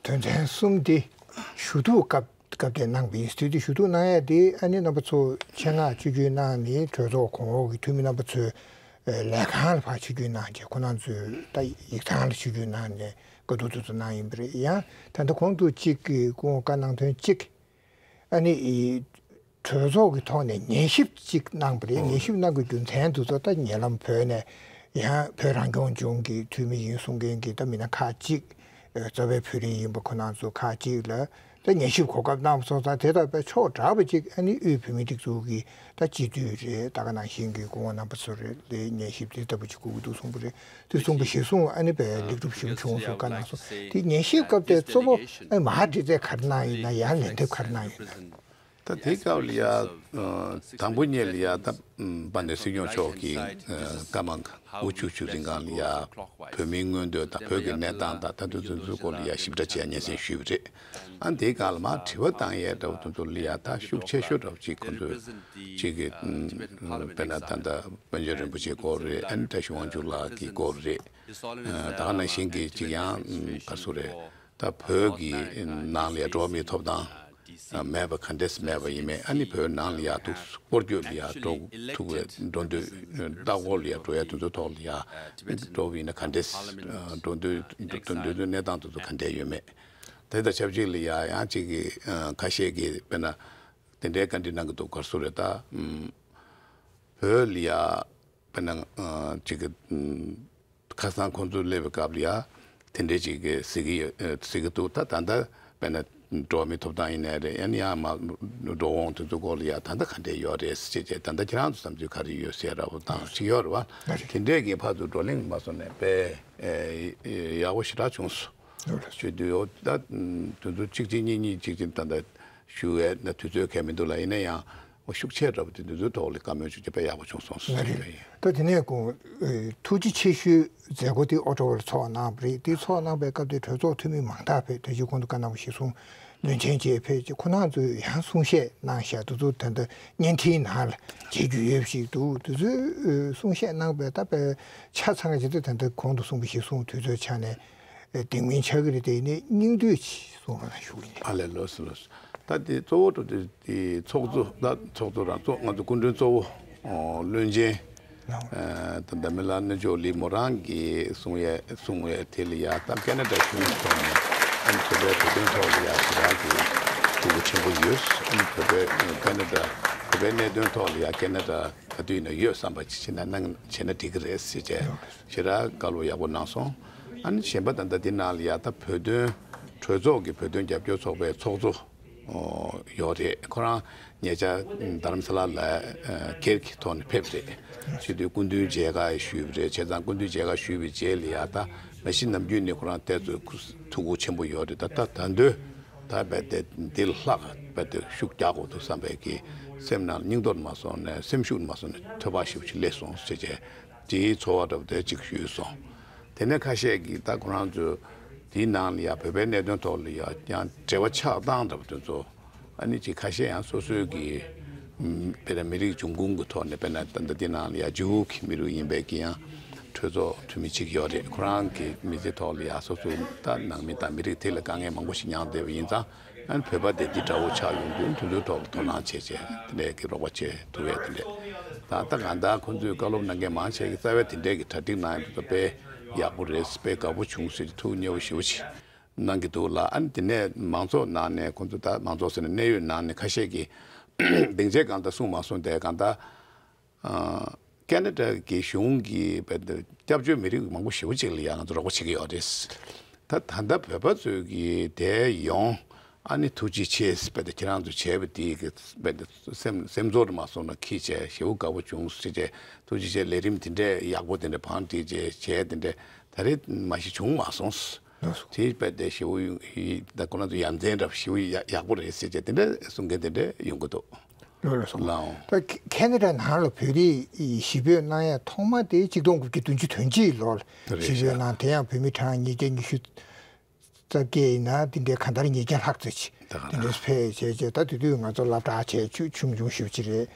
དོན་ཚན་གསུམ་དེ་ཞུ་གཏུག་སྐབས་སྐབས་དེ་གནང་བ་ཡིན། དེ་དུས་ཞུ་གཏུག་གནང་ཡ་དེ་ཨ་ནི་རྣམ་པ་ཚོ་ཆེད་མངགས་ཆིབས་བསྒྱུར་གནང་ནས་གྲོས་ཚོགས་གོང་འོག་གི་འཐུས་མི་རྣམ་པ་ཚོའི་ལས་ཁང་ལ་ཕར་ཆིབས་བསྒྱུར་གནང་རྗེས་ཁོ་རང་ཚོའི་ད་ཡིག་ཚང་ལ་ཆིབས་བསྒྱུར་གནང་ནས་བཀའ་བསྡུར་དེ་ཚོ་གནང་ཡིན་པ་རེད། ཡང་ད་ལྟ་གོང་དུ་གཅིག་གི་སྐུ་ངོ་བཀའ་གནང་དོན་གཅིག་ཨ་ནི་གྲོས་ཚོགས་ཀྱི་ཐོག་ནས་ཉན་ཞིབ་ཅིག་གནང་པ་རེད། ཨོ། ཉན་ཞིབ་གནང་དགོས་རྒྱུ་མཚན་དེ་ཚོ་ད་ཉེ་ལམ་བོད་ནས་ཡང་བོད་རང་སྐྱོང་ལྗོངས་ཀྱི་འཐུས་མི་ཡིན་གསུང་མཁན་གྱི་ད་མི་སྣ་ཁག་ཅིག་རྩ་བའི་བོད་རིགས་ཡིན་པ་ཁོ་རང་ཚོ་ཁག་ཅིག་ལ་ད་ཉན་ཞིབ་གོ་སྐབས་གནང་བ་སོང་ཙང་། དེ་དང་དཔེ་ཕྱོགས་འདྲ་བ་ཅིག་ཨ་ནི་དབུས་བོད་མིའི་སྒྲིག་འཛུགས་ཀྱི་ད་སྤྱི་འཐུས་རེད། ད་ག་ནང་བཞིན་གྱི་སྐུ་ངོ་རྣམ་པ་ཚོ་རེད། ལས་ཉན་ཞིབ་དེ་ལྟ་བུ་ཅིག་དགོས་ཀྱི་འདུག་གསུངས་པ་རེད། དེ་གསུངས་པ་གཞིར་བཟུང་ཨ་ནི་དཔེ་ལེགས་གྲུབ་ཞིག་བྱུང་སོང་བཀའ་གནང་སོང་། དེ་ཉན་ཞིབ་སྐབས་དེ་གཙོ་བོ་ཨ་ནི་མ་ཧཱ་ཌི་ཛའི་ག་རེ་གནང་ཡིན་ན་ཡང་ལན་འདེབས་ག་རེ་གནང་ཡིན་ན། ད་དེའི་སྐབས་ལ་ཡ་ཨ་དང་པོ་ཉིད་ལ་ཡ་ད་ཨ་དཔལ་ལྡན་སྲིད་སྐྱོང་མཆོག་གིས་ཨ་སྐར་མ་དགུ་བཅུ་བཅུ་རིང་གང་ལ་ཡ་བོད་མིའི་མངོན་འདོད་དང་བོད་ཀྱི་གནས་སྟངས་དང་ད་དུང་དེ་ཚོའི་སྐོར་ལ་ཡ་ཞིབ་ཕྲ་བྱས་སྙན་སེང་ཞུས་པ་རེད། ཨ་དེའི་སྒང་ལ་མར་དྲི་བ་བཏང་ཡས་འདྲ་བོ་དེ་ཚོ་ལ་ཡ་ད་ཤུགས་ཆེ་ཤོས་འདྲ་བོ་ཅིག་ཁོང་ཚོས་ཅིག་གི་ཨ་དཔེར་ན་ད་ལྟ་པཎ་ཆེན་རིན་པོ་ཆེའི་སྐོར་རེད། ཨ་ནི་བཀྲ་ཤིས་དབང་ཕྱུག་ལགས་ཀྱི་སྐོར་རེད། ཨ་ད་ག་ནང་བཞིན་གྱི་ཅིག་ཡང་ཨ་ག་རེ་ཟེར་དགོས་རེད། ད་བོད་ཀྱི་ནང་ལ་ཡ་འགྲོ་བ་མིའི་ཐོབ་ཐང་མེད་པ་ག་འདྲས་མེད་པ་ཡིན་མིན། ཨ་ནི་བོད་ནང་ལ་ཡ་ཐུགས་སྐོར་སྐྱོད་ལ་ཡ་འགྲོ་ཐུབ་པའི་འགྲོ་འདོད་ལྟ་སྐོར་ལ་ཡ་འགྲོ་ཡ་དེ་ཚོའི་ཐོག་ལ་ཡ་འགྲོ་བ་ཡིན་ན་ག་འདྲས་འགྲོ་འདོད་འགྲོ་འདོད་གནས་སྟངས་དེ་ཚོ་ག་འདྲས་ཡོད་མེད། དེ་དང་ཆབས་ཅིག་ལ་ཡ་ཡང་ཅིག་གི་ཁ་ཤས་ཀྱིས་དཔེར་ན་དེ་འདྲའི་བཀའ་འདྲི་གནང་གི་འདུག་ག་རེ་ཟེར་དགོས་རེད། ད་བོད་ལ་ཡ་དཔེར་ན་ཅིག་གི་ཁ་སང་ཁོང་ཚོ་སླེབས་པའི་སྐབས་ལ་ཡ་དེ་འདྲའི་ཅིག་གི་ཟེར་གི་ཡོད་ཟེར་གི་འདུག་ད་ད་ལྟ་དཔེར་ན་འགྲོ་བ་མིའི་ཐོབ་ཐང་ཡིན་ནའི་རེད། ཨ་ནི་ཡང་མ་འགྲོ་འོང་དེ་ཚོའི་སྐོར་ལ་ཡ་ད་ལྟ་ག་འདྲས་ཡོད་རེད་ཟེར་བྱས། ད་ལྟ་ཁྱེད་རང་ཚོ་བསམ་ཚུལ་ག་རེ་ཡོད་ཟེར་འདྲ་བོ་དང་ཅིག་ཡོད་རེད་བ། དེ་འདྲས་ཀྱི་ཕར་ཚུར་བགྲོ་གླེང་མ་སོང་ནས་དཔེ་ཡག་པོ་ཞེ་དྲག་བྱུང་སོང་། ཞུ་དུས་འོ་ད་དུས་ཚོད་གཅིག་གཅིག་གཉིས་གཉིས་གཅིག་གཅིག་ད་ལྟ་ཞུ་བའི་ན་དུས་ཚོད་གང་མི་འདུག་ལ། ཡིན་ན་ཡང་འོ་ཤུགས་ཆེ་དྲགས་པ་དེ་དུས་ཚོད་ཐོག་ལ་བཀའ་མོལ་ཞུ་རྒྱུ་དཔེ་ཡག་པོ་བྱུང་སོང་ཟེར་གྱི་ཡིན། ད་དེ་ནས་ཀོ་ཐུགས་རྗེ་ཆེ་ཞུའི་མཛད་སྒོ་དེ་ཨོ་ཊ་ཝར་ཚོགས་གནང་བ་རེད། དེ་ཚོགས་གནང་པའི་སྐབས་དེ་གྲོས་ཚོགས་འཐུས་མི་མང་དག་ཕེབས། ད་ཅི་གོང་དུ་བཀའ་གནང་བ་གཞིར་བཟུང་བློན་ཆེན་བཅས་ཕེབས་ཀྱི་ཁོ་རང་ཚོས་ཡང་གསུང་བཤད་གནང་ཤག་དེ་ཚོ་ད་ལྟ་བརྙན་འཕྲིན་ནང་ལ་མཇལ་རྒྱུ་ཡོད་པ་ཞིག་འདུག་དེ་ཚོའི་གསུང་བཤད་གནང་པའི་ད་དཔེ་ཆ་ཚང་གི་ད་ལྟ་གོང་དུ་གསུངས་པ་གཞིར་བཟུང་དུས་ཚོད་ཆ་ནས། ཨེ་དེ་མིན་ཆགས་ཀྱི་རེད། དེ་ནི་སྙིང་བསྡུས་ཅིག་གསུང་རོགས་གནང་ཞུ་གི་ཡིན། ཨ་ལས། ལགས་སོ་ལགས་སོ། ད་དེ་གཙོ་བོ་འགྲོ་དེ་དེ་ཚོགས་གཙོ་ད་ཚོགས་གཙོ་རང་གཙོ་ང་ཚོ་སྐུ་མགྲོན་གཙོ་བོ་ཨོ་བློན་ཆེན་ཨེ་ད་འདྲ་མི་ལ་རྣལ་འབྱོར་ལི་མོ་རང་གིས་གསུང་ཡས་གསུང་ཡས་དེ་ལ་ཡ་ད་ཁེ་ན་ཌ་གཞུང་གི་ཐོག་ནས་ཨ་ནི་བོད་པའི་བོད་དོན་ཐོག་ལ་ཡ་ཞེ་དྲག་གི་ཐུགས་ཁུར་ཆེན་པོ་ཡོད། ཨ་ནི་བོད་པའི་ཁེ་ན་ཌ་བོད་པའི་གནད་དོན་ཐོག་ལ་ཡ་ཁེ་ན་ཌ་ག་དུས་ཡིན་ན་ཡོད་བསམ་པ་ཅིག་བྱས་ན་གནང་བྱས་ན་འགྲིག་གི་རེད་ཟེར་བྱས་ཞེ་དྲག་བཀའ་སློབ་ཡག་པོ་གནང་སོང་། ཨ་ནི་གཞན་པ་ད་ལྟ་འདི་ནང་ལ་ཡ་ད་བོད་དོན་གྲོས་ཚོགས་ཀྱི་བོད་དོན་རྒྱབ་སྐྱོར་ཚོགས་པའི་ཚོགས་གཙོ་ཨོ་ཡོད་རེད། ཁོ་རང་ཉེ་ཆར་རྡ་རམ་ས་ལ་ལ་ཨ་སྒེར་གྱི་ཐོག་ནས་ཕེབས་རེད། བྱེད་དུས་སྐུ་མདུན་མཇལ་ཁ་ཞུས་པ་རེད། བྱས་ཙང་སྐུ་མདུན་མཇལ་ཁ་ཞུས་པའི་རྗེས་ལ་ཡ་ད་མ་གཞི་ནམ་རྒྱུན་ནས་ཁོ་རང་ཏོག་ཙམ་ཐུགས་ཁུར་ཆེན་པོ་ཡོད་རེད། ད་ད་ད་འདོད་ ད་རྦད་དེ་འདི་ལ་ལྷག་རྦད་དེ་ཤུགས་རྒྱག་དགོས་འདུག་བསམ་པའི་གི་སེམས་ནང་སྙིང་སྟོབས་མ་སོང་ནས་སེམས་ཤུགས་མ་སོང་ནས་ཐོས་པ་ཞིབ་ཅིག་སླེབས་སོང་ཟེར་བྱས་དེའི་ཚོར་བ་འདྲ་པོ་དེ་ཅིག་ཞུས་སོང་། དེ་ནས་ཁ་ཤས་ཀྱིས་ད་ཁོ་རང་ཚོ་དེའི་ནང་ལ་ཡ་བོད་པའི་གནད་དོན་ཐོག་ལ་ཡ་ཡང་འབྲེལ་བ་ཆགས་སྟངས་འདྲ་པོ་དེ་ཚོ། ཨ་ནི་ཅིག་ཁ་ཤས་ཡང་སོ་སོའི་གི་ཨམ་དཔེར་ན་མི་རིགས་འབྱུང་ཁུངས་ཀྱི་ཐོག་ནས་དཔེར་ན་ད་ལྟ་འདི་ནང་ལ་ཡ་ཇིའུ་གི་མི་རིགས་ཡིན་པའི་གི་ཡང་གྲོས་ཚོགས་འཐུས་མི་གཅིག་ཡོད་རེད། ཁོ་རང་གི་མི་ཚེ་ཐོག་ལ་ཡ་སོ་སོའི་ད་ནང་མི་དང་མི་རིགས་དེ་ལ་དཀའ་ངལ་མང་པོ་ཞིག་མྱངས་བསྡད་པ་ཡིན་ཙང་། ཨ་ནི་བོད་པ་དེ་འདི་འདྲ་བོ་ཆགས་ཡོང་དུས་དེ་ཚོའི་ཐོག་ལ་དོ་སྣང་བྱས་བྱས་དེ་འདྲའི་གི་རོགས་པ་བྱེད་ཐུབ་ཡས་དེ་འདྲས། ད་ལྟ་གང་ལྟར་ཁོང་ཚོས་བཀའ་སློབ་གནང་མཁན་མང་ཆེ་གི་རྩ་བའི་དེ་འདྲའི་གི་གྲ་སྒྲིག་གནང་ཡོད་འདུག་དཔེ་ཡག་པོ་རེད། དཔེ་དགའ་པོ་བྱུང་ཟེར་ཐུགས་མཉེས་པོ་ཞེ་པོ་ཅིག་གནང་གི་འདུག་ལ། ཨ་ནི་དེ་ནས་མང་ཚོགས་ནང་ནས་ཁོང་ཚོ་ད་མང་ཚོགས་ཟེར་ན་གནད་ཡོད་ནང་ནས་ཁ་ཤས་ཀྱིས་སྡིངས་ཆའི་སྒང་ད་གསུངས་མ་སོང་དེ་གང་ལྟར། ཨ། ཁེ་ན་ཌ་གི་གཞུང་གིས་རྦད་དེ་སྐྱབས་བཅོལ་མི་རིགས་མང་པོ་ཞེ་པོ་ཅིག་ལ་ཡང་ང་ཚོ་རོགས་པ་བྱེད་ཀྱི་ཡོད་རེད། ད་ད་ལྟ་བོད་པ་ཚོས་ཀྱིས་དེ་ཡོང་ཨ་ནི་ཐུགས་རྗེ་ཆེ་རྦད་དེ་ཁྱེད་རང་ཚོ་བྱས་པ་དེ་གི་རྦད་དེ་སེམས་སེམས་ཚོར་མ་སོང་ན་ཁྱི་བྱས་ཞེ་པོ་དགའ་པོ་བྱུང་ཟེར་བྱས་ཐུགས་རྗེ་ཆེ། ལས་རིམ་དེ་འདྲས་ཡག་པོ་དེ་འདྲས་བང་སྒྲིག་བྱས་བྱས་དེ་འདྲས་ད་རེས་མ་གཞི་བྱུང་མ་སོང་། ལགས་སོ། དེ་རྦད་དེ་ཞེ་པོ་ཡི་ད་ཁོ་རང་ཚོ་ཡ་མཚན་འདྲ་པོ་ཞེ་པོ་ཡ་ཡག་པོ་རེད་ཟེར་བྱས་དེ་འདྲས་གསུང་མཁན་དེ་འདྲས་ཡོང་གི་འདུག་ལགས་སོ། ལགས་འོང་། ད་ཁེ་ཁེ་ན་ཌ་ནང་ལ་བོད་རིགས་གཞིས་སྤོས་གནང་ཡ་ཐོག་མ་དེ་ཆིག་སྟོང་དགུ་བརྒྱ་བདུན་ཅུ་དོན་གཅིག་ལོར་རེད་གཞིས་སྤོས་ཤག་གནང་། དེ་ཡང་བོད་མི་གྲངས་ཉིས་བརྒྱ་ཉི་ཤུ་རྩ་བརྒྱད་ཡིན་ན་དེ་འདྲའི་གང་ལྟར་ཉིས་བརྒྱ་ལྷག་ཙམ་ཅིག་ད་ག་དེ་འདྲས་ཕེབས་བྱས་བྱས། ད་དེ་དུས་ང་ཚོ་སློབ་གྲྭ་བྱས་ཆུང་ཆུང་ཞེ་པོ་ཅིག་རེད།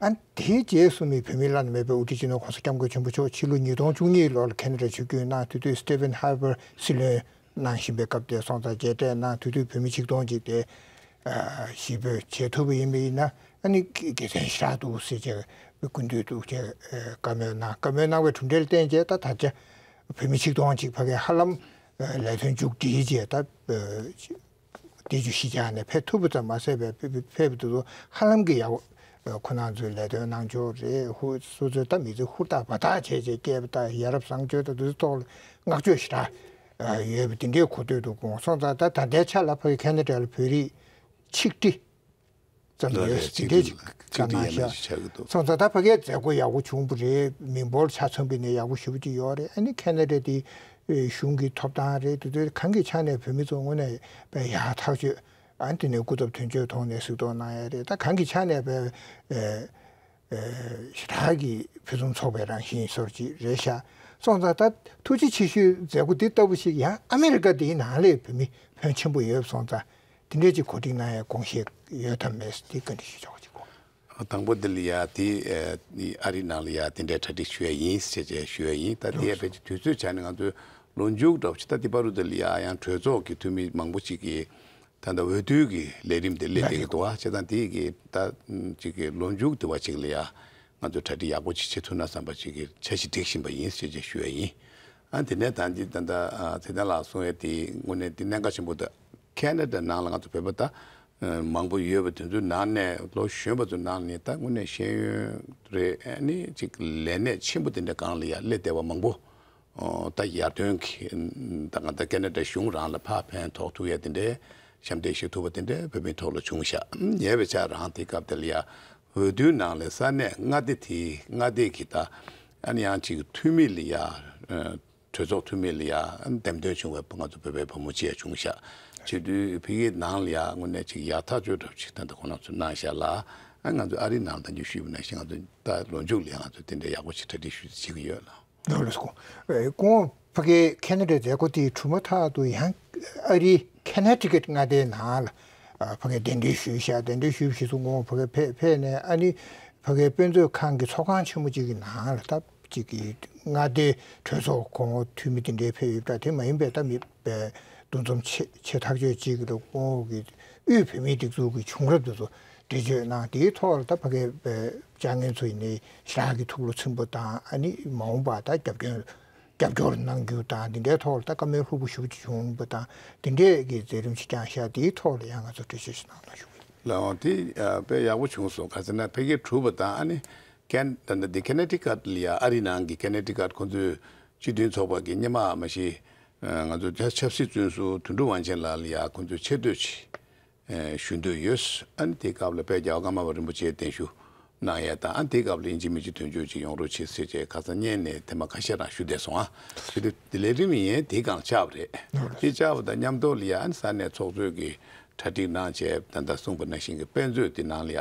ཨ་དེའི་རྗེས་སུ་མི་བོད་མི་བླ་ན་མེད་པའི་དབུ་ཁྲིད་སྤྱི་ནོར་༸གོང་ས་༸སྐྱབས་མགོན་ཆེན་པོ་མཆོག་ཕྱི་ལོ་ཉིས་སྟོང་བཅུ་གཉིས་ལོར་ཁེ་ན་ཌ་ཆིབས་བསྒྱུར་གནང་། དེ་དུས་སི་ཊི་ཕན་ཧར་པར་སྲིད་བློན་གནང་བཞིན་པའི་སྐབས་དེ་སོང་ཙང་མཇལ་འཕྲད་གནང་། དེ་དུས་བོད་མི་ཆིག་སྟོང་ཅིག་དེ་ཨ་གཞིས་སྤོས་བྱེད་ཐུབ་པ་ཡིན་པ་ཡིན་ན་ཨ་ནི་དགེ་དགེ་མཚན་ཞེ་དྲག་འདུག་ཟེར་བྱས་སྐུ་མདུན་དུ་བྱས་བཀའ་མོལ་གནང་། བཀའ་མོལ་གནང་བའི་གྲུབ་འབྲས་ལ་བརྟེན་བྱས་ད་ད་ཆ་བོད་མི་ཆིག་སྟོང་ཅིག་ཕ་གིར་ཧ་ལམ་ལས་དོན་མཇུག་སྒྲིལ་བྱས་ད། དེ་ཚོ་གཞིས་ཆགས་ནས་ཕེབས་ཐུབ་པ་ཙམ་མ་ཟད་པའི་ཕེབས་ཕེབས་དུས་ཧ་ལམ་གྱི་ཡག་ཁོ་རང་ཚོའི་ལས་དོན་གནང་ཕྱོགས་རེད། ཧུར་སོ་སོའི་ད་མི་ཚེ་ཧུར་ཐག་འབད་ཐག་བྱས་བྱས་སྐྱེས་པ་དང་ཡ་རབས་བཟང་སྤྱོད་དང་དེ་ཚོའི་ཐོག་ལ་བསྔགས་བརྗོད་ཞེ་དྲག་ཡོད་པ་དེ་འདྲའི་གོ་ཐོས་འདུག་དགོངས་སོང་ཙང་ད་ད་ལྟའི་ཆ་ལ་ཕ་གི་ཁེ་ན་ཌ་ལ་བོད་རིགས་ཆིག་ཁྲི་ཙམ་ལ་ཡོད་ལགས་རེད། དེ་འདྲའི་ཅིག་བཀའ་གནང་ཤག་ཆགས་ཀྱི་འདུག་སོང་ཙང་ད་ཕ་གིའི་མཛད་སྒོ་ཡག་པོ་བྱུང་བ་རེད། མི་འབོར་ཆ་ཚང་པའི་ནས་ཡག་པོ་ཞེ་པོ་ཅིག་ཡོད་རེད། ཨ་ནི་ཁེ་ན་ཌ་དེ་གཞུང་གི་ཐོབ་ཐང་རེད། དེ་ཚོ་གང་གི་ཆ་ནས་བོད་མི་ཚོ་དངོས་གནས་དཔེ་ཡག་ཐག་ཆོད། ཨ་ནི་དེ་ནས་སྐུ་ཚབ་དོན་གཅོད་ཐོག་ནས་གཟིགས་རྟོག་གནང་ཡ་རེད། ད་གང་གི་ཆ་ནས་དཔེ་ཞེ་དྲག་གི་ཕུན་སུམ་ཚོགས་པའི་རང་བཞིན་སོར་ཅིག་རེད་ཤག་སོང་ཙང་ད་ཐུགས་རྗེ་ཆེ་ཞུའི་མཛད་སྒོ་འདི་ལྟ་བུ་ཞིག་ཡང་ཨ་མེ་རི་ཀ་འདིའི་ནང་ལ་བོད་མི་ཕོན་ཆེན་པོ་ཡོད་སོང་ཙང་། དེ་འདྲས་ཅིག་གོ་སྒྲིག་གནང་ཡའི་དགོངས་བཞེས་ཡོད་དམ་མེད་དེ་བཀའ་འདྲི་ཞུ་ཆོག་ཅིག་གོ། དང་པོ་འདི་ལ་ཡ་དེ་ཨ་རི་ནང་ལ་ཡ་དེ་འདྲའི་གྲ་སྒྲིག་ཞུ་ཡ་ཡིན་ཞེས་བྱས་ཞུ་ཡ་ཡིན། ད་དེ་ཡ་ཕལ་ཆེར་དུས་ཚོད་ཆ་ནས་ང་ཚོའི་ལོ་མཇུག་འདྲ་པོ་ཅིག་ད་དེ་བར་དུ་འདི་ལ་ཡ་ཡང་གྲོས་ཚོགས་ཀྱི་འཐུས་མི་མང་པོ་ཅིག་གིས་ད་ལྟ་འོས་བསྡུའི་གི་ལས་རིམ་དེ་སླེབས་བསྡད་ཀྱི་འདུག་བ། བྱས་ཙང་དེ་གི་ད་ཅིག་གི་ལོ་མཇུག་དེ་བ་ཅིག་ལ་ཡ་ང་ཚོ་གྲ་སྒྲིག་ཡག་པོ་ཅིག་བྱེད་ཐུབ་ན་བསམ་པ་ཅིག་གི་འཆར་གཞི་སྒྲིག་བཞིན་པ་ཡིན་ཞེས་བྱས་ཞུ་ཡ་ཡིན། ཨ་དེ་ནས་ད་འདི་ད་ད་ཚེ་བརྟན་ལགས་གསུང་ཡ་དེ་དངོས་གནས་དེ་གནད་འགག་ཆེན་པོ་འདུག་ཁེ་ན་ཌ་ནང་ལ་ང་ཚོ་བོད་པ་ད་མང་པོ་ཡོད་པ་དེ་ཚོའི་ནང་ནས་ལོ་གཞོན་པ་ཚོའི་ནང་ནས་ད་དངོས་གནས་ཤེས་ཡོན་རེད། ཨ་ནི་ཅིག་ལས་གནས་ཆེན་པོ་དེ་འདྲ་སྒང་ལ་ཡ་སླེབས་བསྡད་པ་མང་པོ་ད་ཡར་ཐོན་གྱི་ད་ག་ད་ཁེ་ན་ཌ་གཞུང་རང་ལ་ཕར་ཕན་ཐོགས་ཐུབ་ཡ་དེ་འདྲའི་ཞབས་འདེགས་ཞུ་ཐུབ་པ་དེ་འདྲའི་བོད་མིའི་ཐོག་ལ་བྱུང་ཤག་ཉེ་བའི་ཆར་རང་དེ་སྐབས་དེ་ལ་ཡ་འོས་བསྡུའི་ནང་ལ་ས་གནས་མངའ་སྡེ་དེ་མངའ་སྡེ་གི་ད་ཨ་ནི་ཡང་ཅིག་འཐུས་མི་ལ་ཡ། གྲོས་ཚོགས་འཐུས་མི་ལ་ཡ་འདེམས་ཐོན་བྱུང་བའི་ང་ཚོ་བོད་པའི་བུ་མོ་ཅིག་ཡང་བྱུང་ཤག་བྱེད་དུས་ཕ་གིའི་ནང་ལ་ཡ་དངོས་གནས་ཅིག་ཡག་ཐག་ཆོད་འདྲ་པོ་ཅིག་ད་ལྟ་ཁོང་རྣམ་ཚོས་གནང་ཤག་ལ། ཨ་ང་ཚོ་ཨ་རིའི་ནང་ད་ཉི་ཤུ་བ་ནང་བཞིན་ང་ཚོ་ད་ལོ་མཇུག་ལ་ཡ་ང་ཚོ་དེ་འདྲའི་ཡག་པོ་ཅིག་གྲ་སྒྲིག་ཞུ་བྱེད་ཀྱི་ཡོད་ལ། ལགས་ལགས་སོ། ཨེ་ཁོང་ཕ་གིའི་ཁེ་ན་ཌའི་མཛད་སྒོ་དེའི་གྲུབ་མ་ཐག་ཏུ་ཡང་ཨ་རིའི་ཁེ་ན་ཊི་ཀེཊ་མངའ་སྡེའི་ནང་ལ་ཨ་ཕ་གིའི་གདན་འདྲེན་ཞུས་ཤག་གདན་འདྲེན་ཞུས་པའི་རྗེས་སུ་ཁོང་ཕ་གིར་ཕེབས་ཕེབས་ནས་ཨ་ནི་ཕ་གིའི་དཔེ་མཛོད་ཁང་གི་ཚོགས་ཁང་ཆེན་མོ་གཅིག་གི་ནང་ལ་ད། གཅིག་གིས་མངའ་སྡེའི་གྲོས་ཚོགས་གོང་འོག་འཐུས་མི་དེ་འདྲའི་ཕེབས་ཡོད་པ་འདྲ། དེ་མ་ཡིན་པའི་ད་མི་འདུ་འཛོམས་ཆེ་ཆེ་ཐག་ཆོད་ཅིག་ལ་གོང་འོག་གི་དབུས་བོད་མིའི་སྒྲིག་འཛུགས་ཀྱི་བྱུང་རབས་དེ་ཚོ་འགྲེལ་བརྗོད་གནང་། དེའི་ཐོག་ལ་ད་ཕ་གིའི་བཅར་མཁན་ཚོ་ཡིན་ནའི་ཞེ་དྲག་གི་ཐུགས་བློ་ཚིམ་པོ་དང་། ཨ་ནི་མ་འོངས་པ་ད་རྒྱབ་སྐྱོར་རྒྱབ་སྐྱོར་གནང་རྒྱུ་དང་དེ་འདྲའི་ཐོག་ལ་ད་བཀའ་མོལ་ལྷུག་པོ་ཞེ་པོ་ཅིག་བྱུང་བ་དང་། དེ་འདྲའི་གི་མཛད་རིམ་ཞིག་བསྐྱངས་ཤག་དེའི་ཐོག་ལ་ཡང་ང་ཚོ་འགྲེལ་བརྗོད་ཞིག་གནང་རོགས་ཞུ་གི་ཡིན། ལགས་འོང་། དེ་དཔེ་ཡག་པོ་བྱུང་སོང་། ག་ཟེར་ན་ཕ་གིར་གྲུབ་པ་དང་ཨ་ནི། ཁེན་ད་ལྟ་འདི་ཁེ་ན་ཊི་ཀཊ་ལ་ཡ་ཨ་རི་ནང་གི་ཁེ་ན་ཊི་ཀཊ་ཁོང་ཚོའི་སྤྱི་མཐུན་ཚོགས་པ་གི་སྔོན་མ་མ་གཞི་ང་ཚོ་ཆབ་ཆབ་སྲིད་བཙོན་ཟུར་དོན་གྲུབ་དབང་ཆེན་ལགས་ལ་ཡ་ཁོང་ཚོས་ཆེ་བསྟོད་ཅིག་ཞུ་འདོད་ཡོད། ཨ་ནི་དེའི་སྐབས་ལ་དཔལ་རྒྱལ་བ་ཀརྨ་པ་རིན་པོ་ཆེའི་གདན་ཞུ་གནང་ཡས་དང་། ཨ་ནི་དེའི་སྐབས་ལ་ཡིན་གཅིག་མིན་གཅིག་དོན་གཅོད་ཅིག་ཡོང་རོགས་བྱེད་ཟེར་བྱས་ཁ་སང་སྔོན་ནས་ཐེངས་མ་ཁ་ཤས་རང་ཞུ་བསྡད་སོང་ཨ། དེ་དུས་དེ་ལས་རིམ་ཡིན་དེའི་སྒང་བཅར་བ་རེད། དེ་བཅར་བ་དང་མཉམ་དུ་ལ་ཡ་ཨ་ནི་ས་གནས་ཚོགས་གཙོས་ཀྱི་ གྲ་སྒྲིག་གནང་བྱས། ད་ལྟ་གསུངས་པ་ནང་བཞིན་གྱི་དཔེ་མཛོད་དེ་ནང་ལ་ཡ་